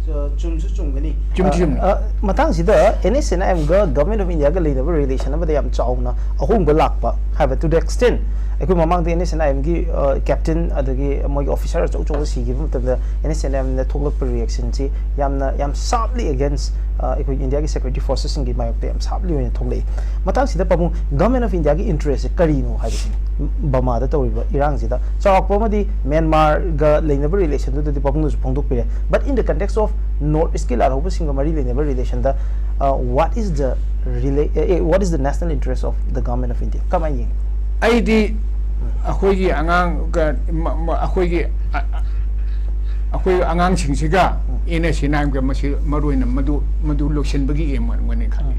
ꯑ, ꯆꯨꯝꯁꯨ ꯆꯨꯝꯒꯅꯤ꯫ ꯆꯨꯝꯁꯨ ꯆꯨꯝꯃꯤ꯫ ꯑ, ꯃꯇꯥꯡꯁꯤꯗ NSCN-IM-ꯒ Government of India-ꯒ ꯂꯩꯅꯕ relation ꯑꯃꯗ ꯌꯥꯝ ꯆꯥꯎꯅ ꯑꯍꯣꯡꯕ ꯂꯥꯛꯄ ꯍꯥꯏꯕ, to the extent ꯑꯩꯈꯣꯏ ꯃꯃꯥꯡꯗ NSCN-IM-ꯒꯤ captain ꯑꯗꯒꯤ ꯃꯣꯏꯒꯤ officer ꯑꯆꯧ ꯑꯆꯧꯕ ꯁꯤꯈꯤꯕ ꯃꯇꯝꯗ NSCN-IM-ꯅ ꯊꯣꯛꯂꯛꯄ reaction-ꯁꯤ ꯌꯥꯝꯅ ꯌꯥꯝ sharply against ꯑꯩꯈꯣꯏ India-ꯒꯤ security forces-ꯁꯤꯡꯒꯤ ꯃꯥꯌꯣꯛꯇ ꯌꯥꯝ sharply ꯑꯣꯏꯅ ꯊꯣꯛꯂꯛꯏ꯫ ꯃꯇꯥꯡꯁꯤꯗ ꯄꯥꯕꯨꯡ, Government of India-ꯒꯤ interest-ꯁꯦ ꯀꯔꯤꯅꯣ ꯍꯥꯏꯕꯁꯤꯅꯤ꯫ ꯕꯔꯃꯥꯗ ꯇꯧꯔꯤꯕ ꯏꯔꯥꯡꯁꯤꯗ ꯆꯥꯎꯔꯥꯛꯄ ꯑꯃꯗꯤ ꯃ꯭ꯌꯥꯟꯃꯥꯔꯒ ꯂꯩꯅꯕ relation-ꯗꯨꯗꯗꯤ ꯄꯥꯕꯨꯡꯅꯁꯨ ꯐꯣꯡꯗꯣꯛꯄꯤꯔꯦ, but in the context of North East-ꯀꯤ ꯂꯥꯜꯍꯧꯕꯁꯤꯡꯒ ꯃꯔꯤ ꯂꯩꯅꯕ relation-ꯗ, uh, what is the rela- eh, what is the national interest of the Government of India? ꯀꯃꯥꯏꯅ ꯌꯦꯡꯉꯤ? ꯑꯩꯗꯤ ꯑꯩꯈꯣꯏꯒꯤ ꯑꯉꯥꯡ ꯀ- ꯃ- ꯃ- ꯑꯩꯈꯣꯏꯒꯤ ꯑ- ꯑ- ꯑꯩꯈꯣꯏ ꯑꯉꯥꯡꯁꯤꯡꯁꯤꯒ NSCN-IM-ꯒ ꯃꯁꯤ ꯃꯔꯨ ꯑꯣꯏꯅ ꯃꯗꯨ ꯃꯗꯨ ꯂꯣꯏꯁꯤꯟꯕꯒꯤ aim ꯑꯣꯏꯔꯝꯒꯅꯤ ꯈꯜꯂꯤ꯫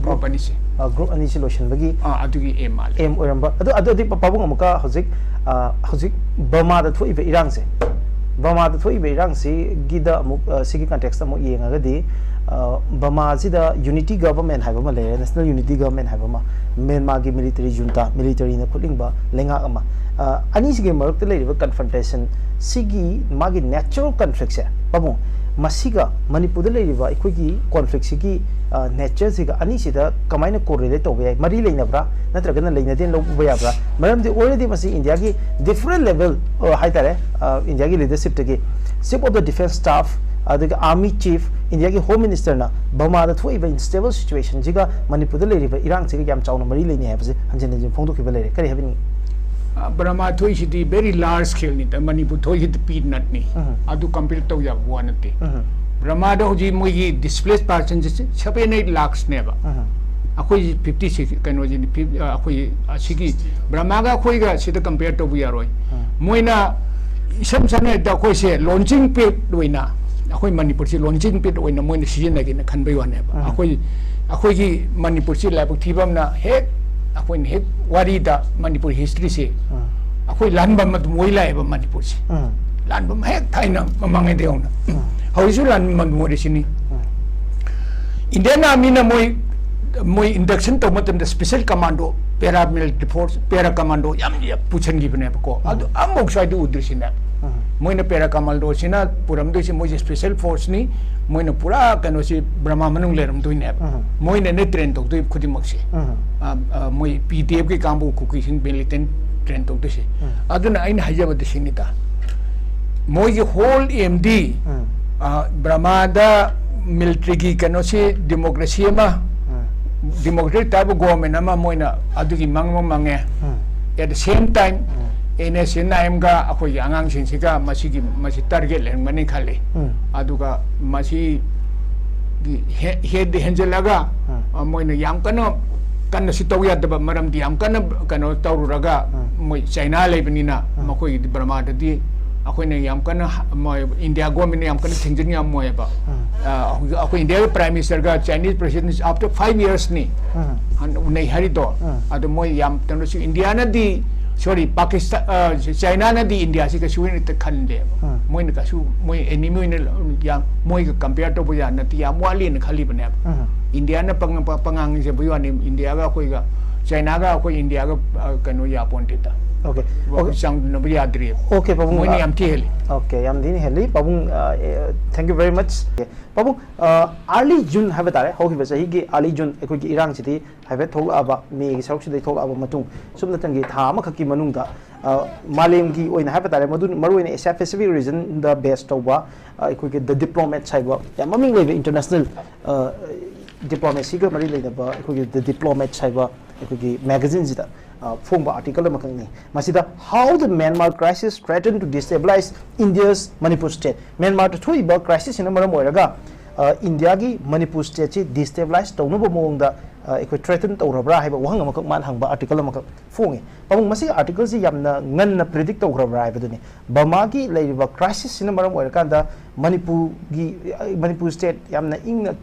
Group ꯑꯅꯤꯁꯦ꯫ ꯑ, group ꯑꯅꯤꯁꯤ ꯂꯣꯏꯁꯤꯟꯕꯒꯤ ꯑꯥ, ꯑꯗꯨꯒꯤ aim ꯃꯥꯜꯂꯦ꯫ Aim ꯑꯣꯏꯔꯝꯕ꯫ ꯑꯗꯨ ꯑꯗꯨꯗꯤ ꯄꯥꯕꯨꯡ ꯑꯃꯨꯛꯀ ꯍꯧꯖꯤꯛ, ꯑ, ꯍꯧꯖꯤꯛ ꯕꯔꯃꯥꯗ ꯊꯣꯛꯏꯕ ꯏꯔꯥꯡꯁꯦ, ꯕꯔꯃꯥꯗ ꯊꯣꯛꯏꯕ ꯏꯔꯥꯡꯁꯤꯒꯤꯗ ꯑꯃꯨꯛ, ꯑ, ꯁꯤꯒꯤ context ꯑꯃꯨꯛ ꯌꯦꯡꯉꯒꯗꯤ, ꯑ, ꯕꯔꯃꯥꯁꯤꯗ unity government ꯍꯥꯏꯕ ꯑꯃ ꯂꯩꯔꯦ, national unity government ꯍꯥꯏꯕ ꯑꯃ, ꯃ꯭ꯌꯥꯟꯃꯥꯔꯒꯤ military junta, military-ꯅ ꯈꯨꯠꯂꯤꯡꯕ ꯂꯩꯉꯥꯛ ꯑꯃ꯫ ꯑ, ꯑꯅꯤꯁꯤꯒꯤ ꯃꯔꯛꯇ ꯂꯩꯔꯤꯕ confrontation ꯁꯤꯒꯤ ꯃꯥꯒꯤ natural conflict-ꯁꯦ, ꯄꯥꯕꯨꯡ, ꯃꯁꯤꯒ ꯃꯅꯤꯄꯨꯔꯗ ꯂꯩꯔꯤꯕ ꯑꯩꯈꯣꯏꯒꯤ conflict-ꯁꯤꯒꯤ, ꯑ, nature-ꯁꯤꯒ ꯑꯅꯤꯁꯤꯗ ꯀꯃꯥꯏꯅ correlate ꯇꯧꯕ ꯌꯥꯏ? ꯃꯔꯤ ꯂꯩꯅꯕ꯭ꯔꯥ? ꯅꯠꯇ꯭ꯔꯒꯅ ꯂꯩꯅꯗꯦꯅ ꯂꯧꯕ ꯌꯥꯕ꯭ꯔꯥ? ꯃꯔꯝꯗꯤ already ꯃꯁꯤ India-ꯒꯤ different level, ꯑ, ꯍꯥꯏꯇꯥꯔꯦ, ꯑ, India-ꯒꯤ leadership-ꯇꯒꯤ Chief of the Defence Staff, ꯑꯗꯨꯒ Army Chief, India-ꯒꯤ Home Minister-ꯅ ꯕꯔꯃꯥꯗ ꯊꯣꯛꯏꯕ unstable situation-ꯁꯤꯒ ꯃꯅꯤꯄꯨꯔꯗ ꯂꯩꯔꯤꯕ ꯏꯔꯥꯡꯁꯤꯒ ꯌꯥꯝ ꯆꯥꯎꯅ ꯃꯔꯤ ꯂꯩꯅꯩ ꯍꯥꯏꯕꯁꯦ ꯍꯟꯖꯤꯟ ꯍꯟꯖꯤꯟ ꯐꯣꯡꯗꯣꯛꯈꯤꯕ ꯂꯩꯔꯦ꯫ ꯀꯔꯤ ꯍꯥꯏꯕꯤꯅꯤꯡꯉꯤ? ꯑ, ꯕꯔꯃꯥ ꯊꯣꯛꯏꯁꯤꯗꯤ very large scale-ꯅꯤ, ꯃꯅꯤꯄꯨꯔ ꯊꯣꯛꯏꯁꯤꯗꯤ peanut-ꯅꯤ꯫ ꯎꯝ꯫ ꯑꯗꯨ compare ꯇꯧ ꯌꯥꯕ ꯋꯥ ꯅꯠꯇꯦ꯫ ꯎꯝ꯫ ꯕꯔꯃꯥꯗ ꯍꯧꯖꯤꯛ ꯃꯣꯏꯒꯤ displaced person-ꯁꯦ seven eight lakhs-ꯅꯦꯕ꯫ ꯎꯝ꯫ ꯑꯩꯈꯣꯏ fifty six, ꯀꯩꯅꯣꯁꯤꯗꯤ, fif-, ꯑ, ꯑꯩꯈꯣꯏ ꯑꯁꯤꯒꯤ ꯕꯔꯃꯥꯒ ꯑꯩꯈꯣꯏꯒ ꯁꯤꯗ compare ꯇꯧꯕ ꯌꯥꯔꯣꯏ꯫ ꯃꯣꯏꯅ ꯏꯁꯝ ꯁꯝꯅ ꯍꯥꯏꯔꯕꯗ ꯑꯩꯈꯣꯏꯁꯦ launching pad ꯑꯣꯏꯅ, ꯑꯩꯈꯣꯏ ꯃꯅꯤꯄꯨꯔꯁꯤ launching pad ꯑꯣꯏꯅ ꯃꯣꯏꯅ ꯁꯤꯖꯤꯟꯅꯒꯦꯅ ꯈꯟꯕꯩ ꯋꯥꯅꯦꯕ꯫ ꯑꯩꯈꯣꯏ, ꯑꯩꯈꯣꯏꯒꯤ ꯃꯅꯤꯄꯨꯔꯁꯤ ꯂꯥꯏꯕꯛ ꯊꯤꯕ ꯑꯃꯅ ꯍꯦꯛ, ꯑꯩꯈꯣꯏꯅ ꯍꯦꯛ ꯋꯥꯔꯤꯗ ꯃꯅꯤꯄꯨꯔ history-ꯁꯦ ꯑꯩꯈꯣꯏ ꯂꯥꯟꯕꯝ ꯑꯗꯨꯝ ꯑꯣꯏ ꯂꯥꯛꯑꯦꯕ ꯃꯅꯤꯄꯨꯔꯁꯦ꯫ ꯎꯝ꯫ ꯂꯥꯟꯕꯝ ꯍꯦꯛ ꯊꯥꯏꯅ ꯃꯃꯥꯡꯉꯩꯗ ꯌꯧꯅ꯫ ꯍꯧꯖꯤꯛꯁꯨ ꯂꯥꯟꯕꯝ ꯑꯗꯨꯝ ꯑꯣꯏꯔꯤꯁꯤꯅꯤ꯫ Indian Army-ꯅ ꯃꯣꯏ, ꯃꯣꯏ induction ꯇꯧꯕ ꯃꯇꯝꯗ special commando, paramilitary force, para commando ꯌꯥꯝ, ꯌꯥꯝ ꯄꯨꯁꯟꯈꯤꯕꯅꯦꯕꯀꯣ꯫ ꯑꯗꯨ ꯑꯃꯐꯥꯎ ꯁ꯭ꯋꯥꯏꯗ ꯎꯗ꯭ꯔꯤꯁꯤꯅꯦ꯫ ꯃꯣꯏꯅ ꯄꯦꯔꯥꯀꯃꯥꯟꯗꯣꯁꯤꯅ ꯄꯨꯔꯝꯗꯣꯏꯁꯦ, ꯃꯣꯏꯁꯦ ꯁ꯭ꯄꯦꯁꯦꯜ ꯐꯣꯔꯁꯅꯤ, ꯃꯣꯏꯅ ꯄꯨꯔꯥ ꯀꯩꯅꯣꯁꯤ ꯕꯔꯃꯥ ꯃꯅꯨꯡ ꯂꯩꯔꯝꯗꯣꯏꯅꯦꯕ꯫ ꯃꯣꯏꯅꯅꯦ ꯇ꯭ꯔꯦꯟ ꯇꯧꯗꯣꯏ ꯈꯨꯗꯤꯡꯃꯛꯁꯦ꯫ ꯑ, ꯑ, ꯃꯣꯏ ꯄꯤ ꯗꯤ ꯑꯦꯐꯀꯤ ꯀꯥꯡꯕꯨ, ꯀꯨꯀꯤꯁꯤꯡ ꯃꯤꯂꯤꯇꯦꯟ ꯇ꯭ꯔꯦꯟ ꯇꯧꯗꯣꯏꯁꯦ꯫ ꯑꯗꯨꯅ ꯑꯩꯅ ꯍꯥꯏꯖꯕꯗꯤ ꯁꯤꯅꯤꯗ, ꯃꯣꯏꯒꯤ ꯍꯣꯜ ꯑꯦꯝꯗꯤ, ꯑ, ꯕꯔꯃꯥꯗ ꯃꯤꯂꯤꯇ꯭ꯔꯤꯒꯤ ꯀꯩꯅꯣꯁꯤ, ꯗꯦꯃꯣꯀ꯭ꯔꯦꯁꯤ ꯑꯃ, ꯗꯦꯃꯣꯀ꯭ꯔꯦꯇꯤꯛ ꯇꯥꯏꯞ ꯑꯣꯐ ꯒꯣꯚꯔꯟꯃꯦꯟ ꯑꯃ ꯃꯣꯏꯅ ꯑꯗꯨꯒꯤ ꯃꯪ ꯑꯃ ꯃꯪꯉꯦ꯫ At the same time, N S N I ꯑꯦꯝꯒ ꯑꯩꯈꯣꯏꯒꯤ ꯑꯉꯥꯡꯁꯤꯡꯁꯤꯒ ꯃꯁꯤꯒꯤ, ꯃꯁꯤ ꯇꯥꯔꯒꯦꯠ ꯂꯩꯔꯝꯒꯅꯤ ꯈꯜꯂꯤ꯫ ꯑꯗꯨꯒ ꯃꯁꯤ ꯍꯦ-, ꯍꯦꯟꯗꯤ ꯍꯦꯟꯖꯜꯂꯒ, ꯑ, ꯃꯣꯏꯅ ꯌꯥꯝ ꯀꯟꯅ, ꯀꯟꯅꯁꯨ ꯇꯧ ꯌꯥꯗꯕ, ꯃꯔꯝꯗꯤ ꯌꯥꯝ ꯀꯟꯅ ꯀꯩꯅꯣ ꯇꯧꯔꯨꯔꯒ ꯃꯣꯏ ꯆꯥꯏꯅꯥ ꯂꯩꯕꯅꯤꯅ, ꯃꯈꯣꯏꯒꯤꯗꯤ ꯕꯔꯃꯥꯗꯗꯤ ꯑꯩꯈꯣꯏꯅ ꯌꯥꯝ ꯀꯟꯅ ꯍ-, ꯃꯣꯏ ꯏꯟꯗꯤꯌꯥ ꯒꯣꯔꯃꯦꯟꯅ ꯌꯥꯝ ꯀꯟꯅ ꯊꯤꯡꯖꯤꯟ ꯉꯝꯃꯣꯏꯕ꯫ ꯑ, ꯍꯧꯖꯤꯛ ꯑꯩꯈꯣꯏ ꯏꯟꯗꯤꯌꯥꯒꯤ ꯄ꯭ꯔꯥꯏꯝ ꯃꯤꯅꯤꯁꯇꯔꯒ ꯆꯥꯏꯅꯤꯁ ꯄ꯭ꯔꯦꯁꯤꯗꯦꯟ ꯑꯥꯐꯇꯔ ꯐꯥꯏꯚ ꯌꯔꯁꯅꯤ ꯍꯟ-, ꯎꯅꯩ ꯍꯥꯏꯔꯤꯗꯣ꯫ ꯑꯗꯣ ꯃꯣꯏ ꯌꯥꯝ ꯀꯩꯅꯣꯁꯨ ꯏꯟꯗꯤꯌꯥꯅꯗꯤ, ꯁꯣꯔꯤ, ꯄꯥꯀꯤꯁꯇꯥꯟ, ꯑ, ꯆꯥꯏꯅꯥꯅꯗꯤ ꯏꯟꯗꯤꯌꯥꯁꯤ ꯀꯩꯁꯨ ꯍꯦꯟꯅ ꯈꯟꯗꯦꯕ꯫ ꯃꯣꯏꯅ ꯀꯩꯁꯨ, ꯃꯣꯏ ꯑꯦꯅꯤꯃꯤ ꯑꯣꯏꯅ ꯌꯥꯝ, ꯃꯣꯏꯒ ꯀꯝꯄꯤꯌꯔ ꯇꯧꯕ ꯌꯥ ꯅꯠꯇꯦ, ꯌꯥꯝ ꯋꯥꯠꯂꯤꯅ ꯈꯜꯂꯤꯕꯅꯦꯕ꯫ ꯏꯟꯗꯤꯌꯥꯅ ꯄꯪ-, ꯄ-, ꯄꯉꯥꯡ ꯆꯦꯟꯕꯒꯤ ꯋꯥꯅꯤ, ꯏꯟꯗꯤꯌꯥꯒ ꯑꯩꯈꯣꯏꯒ, ꯆꯥꯏꯅꯥꯒ ꯑꯩꯈꯣꯏ ꯏꯟꯗꯤꯌꯥꯒ, ꯑ, ꯀꯩꯅꯣ ꯌꯥꯄꯣꯟꯇꯦꯗ꯫ Okay. ꯋꯥꯈꯜ Okay. ꯆꯥꯡꯗꯝꯅꯕ ꯌꯥꯗ꯭ꯔꯤꯕ꯫ Okay, ꯄꯥꯕꯨꯡ, ꯃꯣꯏꯅ ꯑ, ꯌꯥꯝ ꯊꯤ ꯍꯦꯜꯂꯤ꯫ Okay, ꯌꯥꯝ ꯊꯤꯅ ꯍꯦꯜꯂꯤ꯫ ꯄꯥꯕꯨꯡ, ꯑ, ꯑꯦ, thank you very much꯫ ꯄꯥꯕꯨꯡ, ꯑ, early June ꯍꯥꯏꯕ ꯇꯥꯔꯦ, ꯍꯧꯈꯤꯕ ꯆꯍꯤꯒꯤ early June ꯑꯩꯈꯣꯏꯒꯤ ꯏꯔꯥꯡꯁꯤꯗꯤ ꯍꯥꯏꯐꯦꯠ ꯊꯣꯛꯂꯛꯑꯕ, ꯃꯦꯒꯤ ꯁꯔꯨꯛꯁꯤꯗꯒꯤ ꯊꯣꯛꯂꯛꯑꯕ ꯃꯇꯨꯡ, ꯁꯨꯞꯅꯇꯪꯒꯤ ꯊꯥ ꯑꯃꯈꯛꯀꯤ ꯃꯅꯨꯡꯗ, ꯑ, ꯃꯥꯂꯦꯝꯒꯤ ꯑꯣꯏꯅ ꯍꯥꯏꯕ ꯇꯥꯔꯦ, ꯃꯗꯨ ꯃꯔꯨꯑꯣꯏꯅ Asia Pacific regionꯗ base ꯇꯧꯕ, ꯑ, ꯑꯩꯈꯣꯏꯒꯤ The Diplomat ꯍꯥꯏꯕ ꯌꯥꯝ ꯃꯃꯤꯡ ꯂꯩꯕ international, ꯑ, diplomacyꯒ ꯃꯔꯤ ꯂꯩꯅꯕ ꯑꯩꯈꯣꯏꯒꯤ The Diplomat ꯍꯥꯏꯕ ꯑꯩꯈꯣꯏꯒꯤ magazineꯁꯤꯗ, ꯑ, ꯐꯣꯡꯕ article ꯑꯃꯈꯛꯅꯤ꯫ ꯃꯁꯤꯗ "How the Myanmar crisis threaten to destabilize India's Manipur state"꯫ ꯃ꯭ꯌꯥꯟꯃꯥꯔꯗ ꯊꯣꯛꯏꯕ crisis ꯁꯤꯅ ꯃꯔꯝ ꯑꯣꯏꯔꯒ, ꯑ, ꯏꯟꯗꯤꯌꯥꯒꯤ ꯃꯅꯤꯄꯨꯔ stateꯁꯤ destabilize ꯇꯧꯅꯕ ꯃꯑꯣꯡꯗ, ꯑ, ꯑꯩꯈꯣꯏ threaten ꯇꯧꯔꯕ꯭ꯔꯥ ꯍꯥꯏꯕ ꯋꯥꯍꯪ ꯑꯃꯈꯛ ꯃꯥꯅ ꯍꯪꯕ article ꯑꯃꯈꯛ ꯐꯣꯡꯉꯤ꯫ ꯄꯥꯕꯨꯡ, ꯃꯁꯤꯒꯤ articleꯁꯤ ꯌꯥꯝꯅ ꯉꯟꯅ predict ꯇꯧꯈ꯭ꯔꯕ꯭ꯔꯥ ꯍꯥꯏꯕꯗꯨꯅꯤ꯫ ꯕꯔꯃꯥꯒꯤ ꯂꯩꯔꯤꯕ crisis ꯁꯤꯅ ꯃꯔꯝ ꯑꯣꯏꯔꯀꯥꯟꯗ ꯃꯅꯤꯄꯨꯔꯒꯤ, ꯃꯅꯤꯄꯨꯔ state ꯌꯥꯝꯅ ꯏꯪꯅ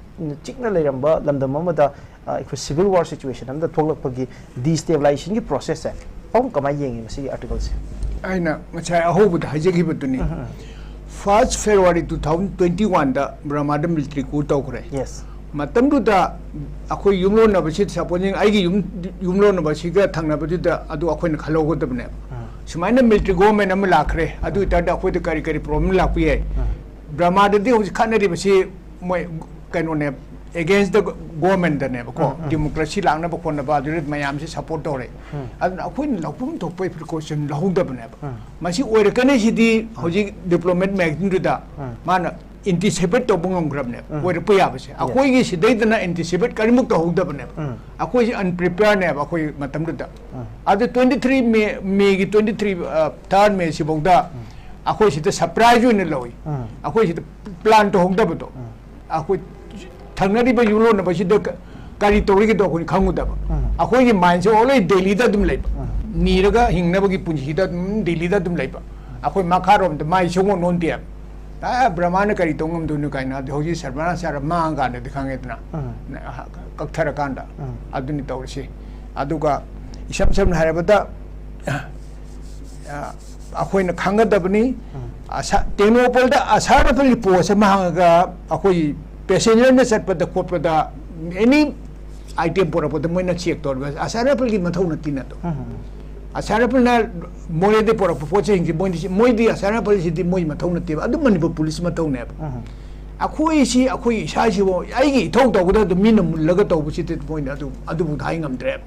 ꯆꯤꯛꯅ ꯂꯩꯔꯝꯕ ꯂꯝꯗꯝ ꯑꯃꯗ, ꯑ, ꯑꯩꯈꯣꯏ civil war situation ꯑꯃꯗ ꯊꯣꯛꯂꯛꯄꯒꯤ destabilizationꯒꯤ processꯁꯦ ꯄꯥꯕꯨꯡ ꯀꯃꯥꯏꯅ ꯌꯦꯡꯉꯤ ꯃꯁꯤꯒꯤ articleꯁꯦ? ꯑꯩꯅ ꯉꯁꯥꯏ ꯑꯍꯧꯕꯗ ꯍꯥꯏꯖꯈꯤꯕꯗꯨꯅꯤ꯫ First February two thousand twenty oneꯗ ꯕꯔꯃꯥꯗ military coup ꯇꯧꯈ꯭ꯔꯦ꯫ Yes. ꯃꯇꯝꯗꯨꯗ ꯑꯩꯈꯣꯏ ꯌꯨꯝꯂꯣꯟꯅꯕꯁꯤ, supposing ꯑꯩꯒꯤ ꯌꯨꯝ, ꯌꯨꯝꯂꯣꯟꯅꯕꯁꯤꯒ ꯊꯪꯅꯕꯗꯨꯗ ꯑꯗꯨ ꯑꯩꯈꯣꯏꯅ ꯈꯜꯍꯧꯒꯗꯕꯅꯦꯕ꯫ ꯁꯨꯃꯥꯏꯅ ꯃꯤꯂꯤꯇꯔꯤ ꯒꯣꯚꯔꯟꯃꯦꯟ ꯑꯃ ꯂꯥꯛꯈ꯭ꯔꯦ, ꯑꯗꯨ ꯑꯣꯏꯇꯥꯔꯗꯤ ꯑꯩꯈꯣꯏꯗ ꯀꯔꯤ ꯀꯔꯤ ꯄ꯭ꯔꯣꯕ꯭ꯂꯦꯝ ꯂꯥꯛꯄ ꯌꯥꯏ? ꯕꯔꯃꯥꯗꯗꯤ ꯍꯧꯖꯤꯛ ꯈꯠꯅꯔꯤꯕꯁꯤ ꯃꯣꯏ ꯀꯩꯅꯣꯅꯦ, ꯑꯦꯒꯦꯟꯁ ꯗ ꯒꯣꯚꯔꯟꯃꯦꯟꯗꯅꯦꯕꯀꯣ, ꯗꯤꯃꯣꯀ꯭ꯔꯦꯁꯤ ꯂꯥꯛꯅꯕ ꯈꯣꯠꯅꯕ ꯑꯗꯨꯗ ꯃꯌꯥꯝꯁꯦ ꯁꯞꯄꯣꯔꯠ ꯇꯧꯔꯦ꯫ ꯑꯗꯨꯅ ꯑꯩꯈꯣꯏꯅ ꯂꯧꯐꯝ ꯊꯣꯛꯄꯒꯤ ꯄ꯭ꯔꯤꯀꯣꯁꯟ ꯂꯧꯍꯧꯗꯕꯅꯦꯕ꯫ ꯃꯁꯤ ꯑꯣꯏꯔꯛꯀꯅꯤ ꯁꯤꯗꯤ ꯍꯧꯖꯤꯛ ꯗꯤꯄ꯭ꯂꯣꯃꯦꯠ ꯃꯦꯒꯥꯖꯤꯟꯗꯨꯗ ꯃꯥꯅ ꯑꯦꯟꯇꯤꯁꯤꯄꯦꯠ ꯇꯧꯕ ꯉꯝꯈ꯭ꯔꯕꯅꯦꯕ ꯑꯣꯏꯔꯛꯄ ꯌꯥꯕꯁꯦ꯫ ꯑꯩꯈꯣꯏꯒꯤ ꯁꯤꯗꯩꯗꯅ ꯑꯦꯟꯇꯤꯁꯤꯄꯦꯠ ꯀꯔꯤꯃꯨꯛ ꯇꯧꯍꯧꯗꯕꯅꯦꯕ꯫ ꯑꯩꯈꯣꯏꯁꯦ ꯑꯟꯄ꯭ꯔꯤꯄꯦꯌꯔꯅꯦꯕ ꯑꯩꯈꯣꯏ ꯃꯇꯝꯗꯨꯗ꯫ ꯑꯗꯨ ꯇ꯭ꯋꯦꯟꯇꯤ ꯊ꯭ꯔꯤ ꯃꯦ, ꯃꯦꯒꯤ ꯇ꯭ꯋꯦꯟꯇꯤ ꯊ꯭ꯔꯤ, ꯊꯥꯔꯠ ꯃꯦ ꯁꯤꯐꯥꯎꯗ ꯑꯩꯈꯣꯏ ꯁꯤꯗ ꯁꯔꯄ꯭ꯔꯥꯏꯖ ꯑꯣꯏꯅ ꯂꯧꯏ꯫ ꯑꯩꯈꯣꯏ ꯁꯤꯗ ꯄ꯭ꯂꯥꯟ ꯇꯧꯍꯧꯗꯕꯗꯣ꯫ ꯑꯩꯈꯣꯏ ꯊꯪꯅꯔꯤꯕ ꯌꯨꯝꯂꯣꯟꯅꯕꯁꯤꯗ ꯀ-, ꯀꯔꯤ ꯇꯧꯔꯤꯒꯦꯗꯣ ꯑꯩꯈꯣꯏꯅ ꯈꯪꯉꯨꯗꯕ꯫ ꯑꯩꯈꯣꯏꯒꯤ ꯃꯥꯏꯟꯁꯦ ꯑꯣꯜꯋꯦꯖ ꯗꯦꯜꯂꯤꯗ ꯑꯗꯨꯝ ꯂꯩꯕ꯫ ꯅꯤꯔꯒ ꯍꯤꯡꯅꯕꯒꯤ ꯄꯨꯟꯁꯤꯗ ꯑꯗꯨꯝ ꯗꯦꯜꯂꯤꯗ ꯑꯗꯨꯝ ꯂꯩꯕ꯫ ꯑꯩꯈꯣꯏ ꯃꯈꯥꯔꯣꯝꯗ ꯃꯥꯏ ꯁꯨꯡꯑꯣꯟ ꯑꯣꯟꯗꯦꯕ꯫ ꯑ, ꯕ꯭ꯔꯍꯃꯥꯅ ꯀꯔꯤ ꯇꯧ ꯉꯝꯗꯣꯏꯅꯣ ꯀꯥꯏꯅ, ꯑꯗꯨ ꯍꯧꯖꯤꯛ ꯁꯔꯃꯅꯥꯆꯥꯔ ꯃꯥꯡꯉꯀꯥꯟꯗꯗꯤ ꯈꯪꯉꯦꯗꯅ꯫ ꯀꯛꯊꯔꯀꯥꯟꯗ꯫ ꯑꯗꯨꯅꯤ ꯇꯧꯔꯤꯁꯤ꯫ ꯑꯗꯨꯒ ꯏꯁꯝ ꯁꯝꯅ ꯍꯥꯏꯔꯕꯗ, ꯑ, ꯑꯩꯈꯣꯏꯅ ꯈꯪꯒꯗꯕꯅꯤ, ꯑꯁꯥ-, ꯇꯦꯡꯅꯧꯄꯜꯗ ꯑꯁꯥꯔꯐꯜꯒꯤ ꯄꯣꯁ ꯑꯃ ꯍꯥꯡꯉꯒ ꯑꯩꯈꯣꯏ ꯄꯦꯁꯦꯟꯖꯔꯅ ꯆꯠꯄꯗ ꯈꯣꯠꯄꯗ ꯑꯦꯅꯤ ꯑꯥꯏꯇꯦꯝ ꯄꯨꯔꯛꯄꯗ ꯃꯣꯏꯅ ꯆꯦꯛ ꯇꯧꯔꯒ ꯑꯁꯥꯔꯐꯜꯒꯤ ꯃꯊꯧ ꯅꯠꯇꯦꯅ ꯑꯗꯣ꯫ ꯑꯁꯥꯔꯐꯜꯅ ꯃꯣꯔꯦꯗꯒꯤ ꯄꯨꯔꯛꯄ ꯄꯣꯠ ꯆꯩꯁꯤꯡꯁꯦ ꯃꯣꯏꯗꯤ, ꯃꯣꯏꯗꯤ ꯑꯁꯥꯔꯐꯜꯁꯤꯗꯤ ꯃꯣꯏ ꯃꯊꯧ ꯅꯠꯇꯦꯕ, ꯑꯗꯨꯝ ꯃꯅꯤꯄꯨꯔ ꯄꯨꯂꯤꯁ ꯃꯊꯧꯅꯦꯕ꯫ ꯑꯩꯈꯣꯏꯁꯤ, ꯑꯩꯈꯣꯏ ꯏꯁꯥꯁꯤꯕꯨ ꯑꯩꯒꯤ ꯏꯊꯧ ꯇꯧꯒꯗꯕꯗꯨ ꯃꯤꯅ ꯃꯨꯜꯂꯒ ꯇꯧꯕꯁꯤꯗꯤ ꯃꯣꯏꯅ ꯑꯗꯨ, ꯑꯗꯨꯕꯨ ꯍꯥꯏ ꯉꯝꯗ꯭ꯔꯦꯕ꯫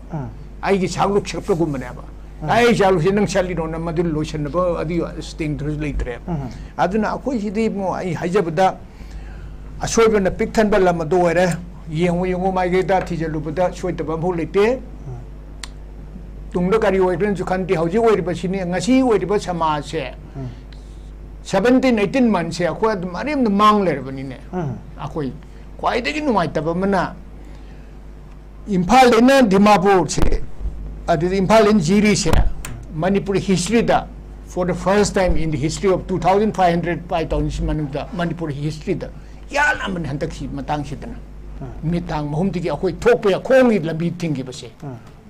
ꯑꯩꯒꯤ ꯁꯥꯡꯂꯨꯛ ꯁꯦꯞꯇꯒꯨꯝꯕꯅꯦꯕ꯫ ꯑꯩ ꯆꯥꯂꯨꯁꯤ ꯅꯪ ꯆꯠꯂꯤꯔꯣꯅ ꯃꯗꯨ ꯂꯣꯏꯁꯤꯟꯅꯕ ꯑꯗꯨꯒꯤ ꯁ꯭ꯇꯦꯡꯗꯨꯁꯨ ꯂꯩꯇ꯭ꯔꯦꯕ꯫ ꯑꯗꯨꯅ ꯑꯩꯈꯣꯏꯁꯤꯗꯤ ꯏꯕꯨꯡꯉꯣ, ꯑꯩ ꯍꯥꯏꯖꯕꯗ ꯑꯁꯣꯏꯕꯅ ꯄꯤꯛ ꯊꯟꯕ ꯂꯝ ꯑꯗꯨ ꯑꯣꯏꯔꯦ꯫ ꯌꯦꯡꯉꯨ, ꯌꯦꯡꯉꯨ, ꯃꯥꯏꯀꯩꯗ ꯊꯤꯖꯤꯜꯂꯨꯕꯗ ꯁꯣꯏꯗꯕ ꯑꯃꯐꯥꯎ ꯂꯩꯇꯦ꯫ ꯇꯨꯡꯗ ꯀꯔꯤ ꯑꯣꯏꯒꯗ꯭ꯔꯅꯁꯨ ꯈꯟꯗꯦ꯫ ꯍꯧꯖꯤꯛ ꯑꯣꯏꯔꯤꯕꯁꯤꯅꯤ, ꯉꯁꯤ ꯑꯣꯏꯔꯤꯕ ꯁꯃꯥꯖꯁꯦ, ꯁꯚꯦꯟꯇꯤꯟ ꯑꯩꯇꯤꯟ ꯃꯟꯁꯦ ꯑꯩꯈꯣꯏ ꯑꯗꯨꯝ ꯑꯔꯦꯝꯕꯗ ꯃꯥꯡ ꯂꯩꯔꯕꯅꯤꯅꯦ꯫ ꯑꯩꯈꯣꯏ ꯈ꯭ꯋꯥꯏꯗꯒꯤ ꯅꯨꯡꯉꯥꯏꯇꯕ ꯑꯃꯅ ꯏꯝꯐꯥꯜꯗꯩꯅ ꯗꯤꯃꯥꯄꯨꯔꯁꯦ, ꯑꯗꯨꯗꯤ ꯏꯝꯐꯥꯜꯗꯩꯅ ꯖꯤꯔꯤꯁꯦ, Manipur ꯍꯤꯁꯇ꯭ꯔꯤꯗ, for the first time in the history of two thousand five hundred, five thousand ꯁꯤ ꯃꯅꯨꯡꯗ ꯃꯅꯤꯄꯨꯔ ꯍꯤꯁꯇ꯭ꯔꯤꯗ ꯌꯥꯜꯂꯝꯕꯅꯤ ꯍꯟꯗꯛꯁꯤ ꯃꯇꯥꯡꯁꯤꯗꯅ꯫ ꯃꯤꯠ ꯊꯥꯡ ꯃꯍꯨꯝꯗꯒꯤ ꯑꯩꯈꯣꯏ ꯊꯣꯛꯄ ꯌꯥ-, ꯈꯣꯡꯒꯤ ꯂꯝꯕꯤ ꯊꯤꯡꯈꯤꯕꯁꯦ,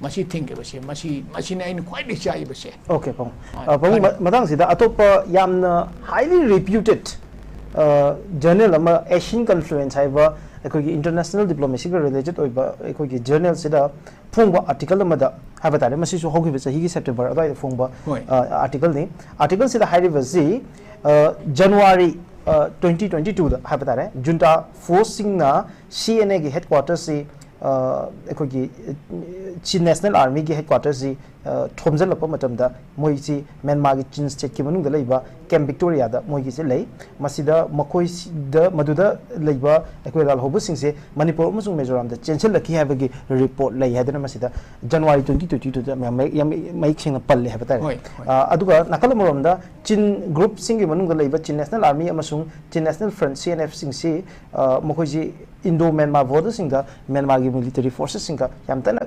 ꯃꯁꯤ ꯊꯤꯡꯈꯤꯕꯁꯦ, ꯃꯁꯤ, ꯃꯁꯤꯅ ꯑꯩꯅ ꯈ꯭ꯋꯥꯏꯗꯒꯤ ꯆꯥꯛꯏꯕꯁꯦ꯫ ꯑꯣꯀꯦ, ꯄꯥꯕꯨꯡ꯫ ꯑ, ꯄꯥꯕꯨꯡ, ꯃ-, ꯃꯇꯥꯡꯁꯤꯗ ꯑꯇꯣꯞꯄ ꯌꯥꯝꯅ highly reputed, ꯖꯔꯅꯦꯜ ꯑꯃ, ꯑꯦꯁꯤꯌꯟ ꯀꯟꯐ꯭ꯂꯨꯑꯦꯟꯁ ꯍꯥꯏꯕ ꯑꯩꯈꯣꯏꯒꯤ ꯏꯟꯇꯔꯅꯦꯁꯅꯦꯜ ꯗꯤꯄ꯭ꯂꯣꯃꯦꯁꯤꯒ ꯔꯤꯂꯦꯇꯦꯠ ꯑꯣꯏꯕ ꯑꯩꯈꯣꯏꯒꯤ ꯖꯔꯅꯦꯜꯁꯤꯗ ꯐꯣꯡꯕ ꯑꯥꯔꯇꯤꯀꯜ ꯑꯃꯗ ꯍꯥꯏꯕ ꯇꯥꯔꯦ, ꯃꯁꯤꯁꯨ ꯍꯧꯈꯤꯕ ꯆꯍꯤꯒꯤ ꯁꯦꯞꯇꯦꯝꯕꯔ ꯑꯗꯨꯋꯥꯏꯗ ꯐꯣꯡꯕ ꯍꯣꯏ. ꯑꯥꯔꯇꯤꯀꯜꯅꯤ꯫ ꯑꯥꯔꯇꯤꯀꯜꯁꯤꯗ ꯍꯥꯏꯔꯤꯕꯁꯤ, ꯖꯅꯋꯥꯔꯤ ꯇ꯭ꯋꯦꯟꯇꯤ ꯇ꯭ꯋꯦꯟꯇꯤ ꯇꯨꯗ ꯍꯥꯏꯕ ꯇꯥꯔꯦ, ꯖꯨꯟꯇꯥ ꯐꯣꯔꯁꯁꯤꯡꯅ ꯁꯤ ꯑꯦꯟ ꯑꯦꯒꯤ ꯍꯦꯗ ꯀ꯭ꯋꯥꯇꯔꯁꯤ ꯑꯩꯈꯣꯏꯒꯤ ꯆꯤꯟ ꯅꯦꯁꯅꯦꯜ ꯑꯥꯔꯃꯤꯒꯤ ꯍꯦꯗ ꯀ꯭ꯋꯥꯇꯔꯁꯤ ꯊꯣꯝꯖꯤꯜꯂꯛꯄ ꯃꯇꯝꯗ, ꯃꯣꯏꯁꯤ ꯃ꯭ꯌꯥꯟꯃꯥꯔꯒꯤ ꯆꯤꯟ ꯁ꯭ꯇꯦꯠꯀꯤ ꯃꯅꯨꯡꯗ ꯂꯩꯕ ꯀꯦꯝꯞ ꯚꯤꯛꯇꯣꯔꯤꯌꯥꯗ ꯃꯣꯏꯒꯤꯁꯤ ꯂꯩ꯫ ꯃꯁꯤꯗ ꯃꯈꯣꯏꯁꯤꯗ, ꯃꯗꯨꯗ ꯂꯩꯕ ꯑꯩꯈꯣꯏ ꯂꯥꯜꯍꯧꯕꯁꯤꯡꯁꯦ ꯃꯅꯤꯄꯨꯔ ꯑꯃꯁꯨꯡ ꯃꯤꯖꯣꯔꯥꯝꯗ ꯆꯦꯟꯁꯤꯜꯂꯛꯈꯤ ꯍꯥꯏꯕꯒꯤ ꯔꯤꯄꯣꯔꯠ ꯂꯩ ꯍꯥꯏꯗꯅ ꯃꯁꯤꯗ ꯖꯅꯋꯥꯔꯤ ꯇ꯭ꯋꯦꯟꯇꯤ ꯇ꯭ꯋꯦꯟꯇꯤ ꯇꯨꯗ ꯌꯥꯝ ꯃꯌꯦꯛ, ꯌꯥꯝ ꯃꯌꯦꯛ ꯁꯦꯡꯅ ꯄꯜꯂꯦ ꯍꯥꯏꯕ ꯇꯥꯔꯦ꯫ ꯍꯣꯏ, ꯍꯣꯏ. ꯑ, ꯑꯗꯨꯒ ꯅꯥꯀꯜ ꯑꯃꯔꯣꯝꯗ ꯆꯤꯟ ꯒ꯭ꯔꯨꯞꯁꯤꯡꯒꯤ ꯃꯅꯨꯡꯗ ꯂꯩꯕ ꯆꯤꯟ ꯅꯦꯁꯅꯦꯜ ꯑꯥꯔꯃꯤ ꯑꯃꯁꯨꯡ ꯆꯤꯟ ꯅꯦꯁꯅꯦꯜ ꯐ꯭ꯔꯟꯠ, ꯁꯤ ꯑꯦꯟ ꯑꯦꯐꯁꯤꯡꯁꯤ, ꯑ, ꯃꯈꯣꯏꯁꯤ ꯏꯟꯗꯣ ꯃ꯭ꯌꯥꯟꯃꯥꯔ ꯕꯣꯔꯗꯔꯁꯤꯡꯗ ꯃ꯭ꯌꯥꯟꯃꯥꯔꯒꯤ ꯃꯤꯂꯤꯇꯔꯤ ꯐꯣꯔꯁꯦꯁꯁꯤꯡꯒ ꯌꯥꯝ ꯇꯠꯅ,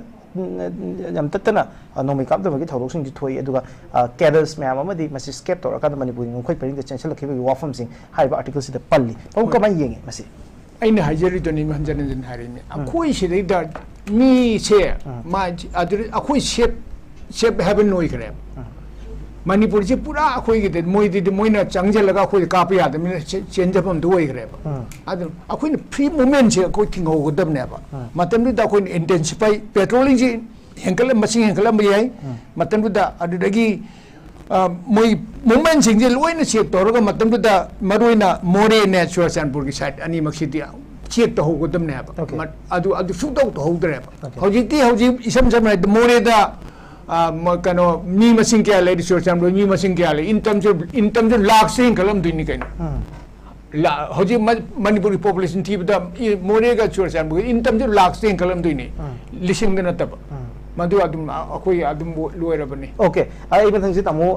ꯌꯥꯝ ꯇꯠꯇꯅ, ꯑ, ꯅꯣꯡꯃꯩ ꯀꯥꯞꯅꯕꯒꯤ ꯊꯧꯗꯣꯛꯁꯤꯡꯁꯨ ꯊꯣꯛꯏ꯫ ꯑꯗꯨꯒ, ꯑ, ꯀꯦꯗꯔꯁ ꯃꯌꯥꯝ ꯑꯃꯗꯤ ꯃꯁꯤ ꯁ꯭ꯀꯦꯞ ꯇꯧꯔꯀꯥꯟꯗ ꯃꯅꯤꯄꯨꯔꯒꯤ ꯉꯝꯈꯩ ꯄꯔꯤꯡꯗ ꯆꯦꯟꯁꯤꯜꯂꯛꯈꯤꯕꯒꯤ ꯋꯥꯐꯝꯁꯤꯡ ꯍꯥꯏꯔꯤꯕ ꯑꯥꯔꯇꯤꯀꯜꯁꯤꯗ ꯄꯜꯂꯤ꯫ ꯄꯥꯕꯨꯡ, ꯍꯣꯏ. ꯀꯃꯥꯏꯅ ꯌꯦꯡꯉꯤ ꯃꯁꯤ? ꯑꯩꯅ ꯍꯥꯏꯖꯔꯤꯗꯨꯅꯤ ꯍꯟꯖꯤꯟ ꯍꯟꯖꯤꯟ ꯍꯥꯏꯔꯤꯅꯤ꯫ ꯑꯩꯈꯣꯏ ꯁꯤꯗꯩꯗ ꯃꯤꯁꯦ, ꯃꯥ ꯑꯗꯨꯗ ꯑꯩꯈꯣꯏ ꯁꯦꯞ, ꯁꯦꯞ ꯍꯦꯕꯟ ꯑꯣꯏꯈ꯭ꯔꯦꯕ꯫ ꯃꯅꯤꯄꯨꯔꯁꯤ ꯄꯨꯔꯥ ꯑꯩꯈꯣꯏꯒꯤꯗ, ꯃꯣꯏꯗꯗꯤ, ꯃꯣꯏꯅ ꯆꯪꯁꯤꯜꯂꯒ ꯑꯩꯈꯣꯏꯗ ꯀꯥꯞꯄ ꯌꯥꯗꯕꯅꯤꯅ ꯆꯦ-, ꯆꯦꯟꯖꯐꯝꯗꯨ ꯑꯣꯏꯈ꯭ꯔꯦꯕ꯫ ꯑꯗꯨ ꯑꯩꯈꯣꯏꯅ ꯐ꯭ꯔꯤ ꯃꯨꯚꯃꯦꯟꯁꯦ ꯑꯩꯈꯣꯏ ꯊꯤꯡꯍꯧꯒꯗꯕꯅꯦꯕ꯫ ꯃꯇꯝꯗꯨꯗ ꯑꯩꯈꯣꯏꯅ ꯏꯟꯇꯦꯟꯁꯤꯐꯥꯏ, ꯄꯦꯇ꯭ꯔꯣꯂꯤꯡꯁꯤ ꯍꯦꯟꯒꯠꯂ-, ꯃꯁꯤꯡ ꯍꯦꯟꯒꯠꯂꯝꯕ ꯌꯥꯏ꯫ ꯃꯇꯝꯗꯨꯗ ꯑꯗꯨꯗꯒꯤ, ꯑ, ꯃꯣꯏ ꯃꯨꯚꯃꯦꯟꯁꯤꯡꯁꯦ ꯂꯣꯏꯅ ꯆꯦꯛ ꯇꯧꯔꯒ ꯃꯇꯝꯗꯨꯗ ꯃꯔꯨꯑꯣꯏꯅ ꯃꯣꯔꯦꯅꯦ ꯆꯨꯔꯆꯥꯟꯄꯨꯔꯒꯤ ꯁꯥꯏꯠ ꯑꯅꯤꯃꯛꯁꯤꯗꯤ ꯆꯦꯛ ꯇꯧꯍꯧꯒꯗꯕꯅꯦꯕ꯫ Okay. ꯃ-, ꯑꯗꯨ, ꯑꯗꯨ ꯁꯨꯡꯇꯧ ꯇꯧꯍꯧꯗ꯭ꯔꯦꯕ꯫ Okay. ꯍꯧꯖꯤꯛꯇꯤ, ꯍꯧꯖꯤꯛ ꯏꯁꯝ ꯁꯝꯅ ꯍꯥꯏꯔꯕꯗ ꯃꯣꯔꯦꯗ, ꯑ, ꯃ-, ꯀꯩꯅꯣ, ꯃꯤ ꯃꯁꯤꯡ ꯀꯌꯥ ꯂꯩꯔꯤ, ꯆꯨꯔꯆꯥꯟꯄꯨꯔ ꯃꯤ ꯃꯁꯤꯡ ꯀꯌꯥ ꯂꯩ, in terms of, in terms of ꯂꯥꯛꯁꯦ ꯍꯦꯟꯒꯠꯂꯝꯗꯣꯏꯅꯤ ꯀꯩꯅꯣ꯫ ꯂꯥ-, ꯍꯧꯖꯤꯛ ꯃ-, ꯃꯅꯤꯄꯨꯔꯒꯤ ꯄꯣꯄꯨꯂꯦꯁꯟ ꯊꯤꯕꯗ ꯏ-, ꯃꯣꯔꯦꯒ ꯆꯨꯔꯆꯥꯟꯄꯨꯔꯒ in terms of ꯂꯥꯛꯁꯦ ꯍꯦꯟꯒꯠꯂꯝꯗꯣꯏꯅꯤ, ꯂꯤꯁꯤꯡꯗ ꯅꯠꯇꯕ꯫ ꯃꯗꯨ ꯑꯗꯨꯝ ꯑ-, ꯑꯩꯈꯣꯏ ꯑꯗꯨꯝ ꯂꯣꯏꯔꯕꯅꯤ꯫ Okay, ꯑꯩ ꯃꯊꯪꯁꯤ ꯇꯥꯃꯣ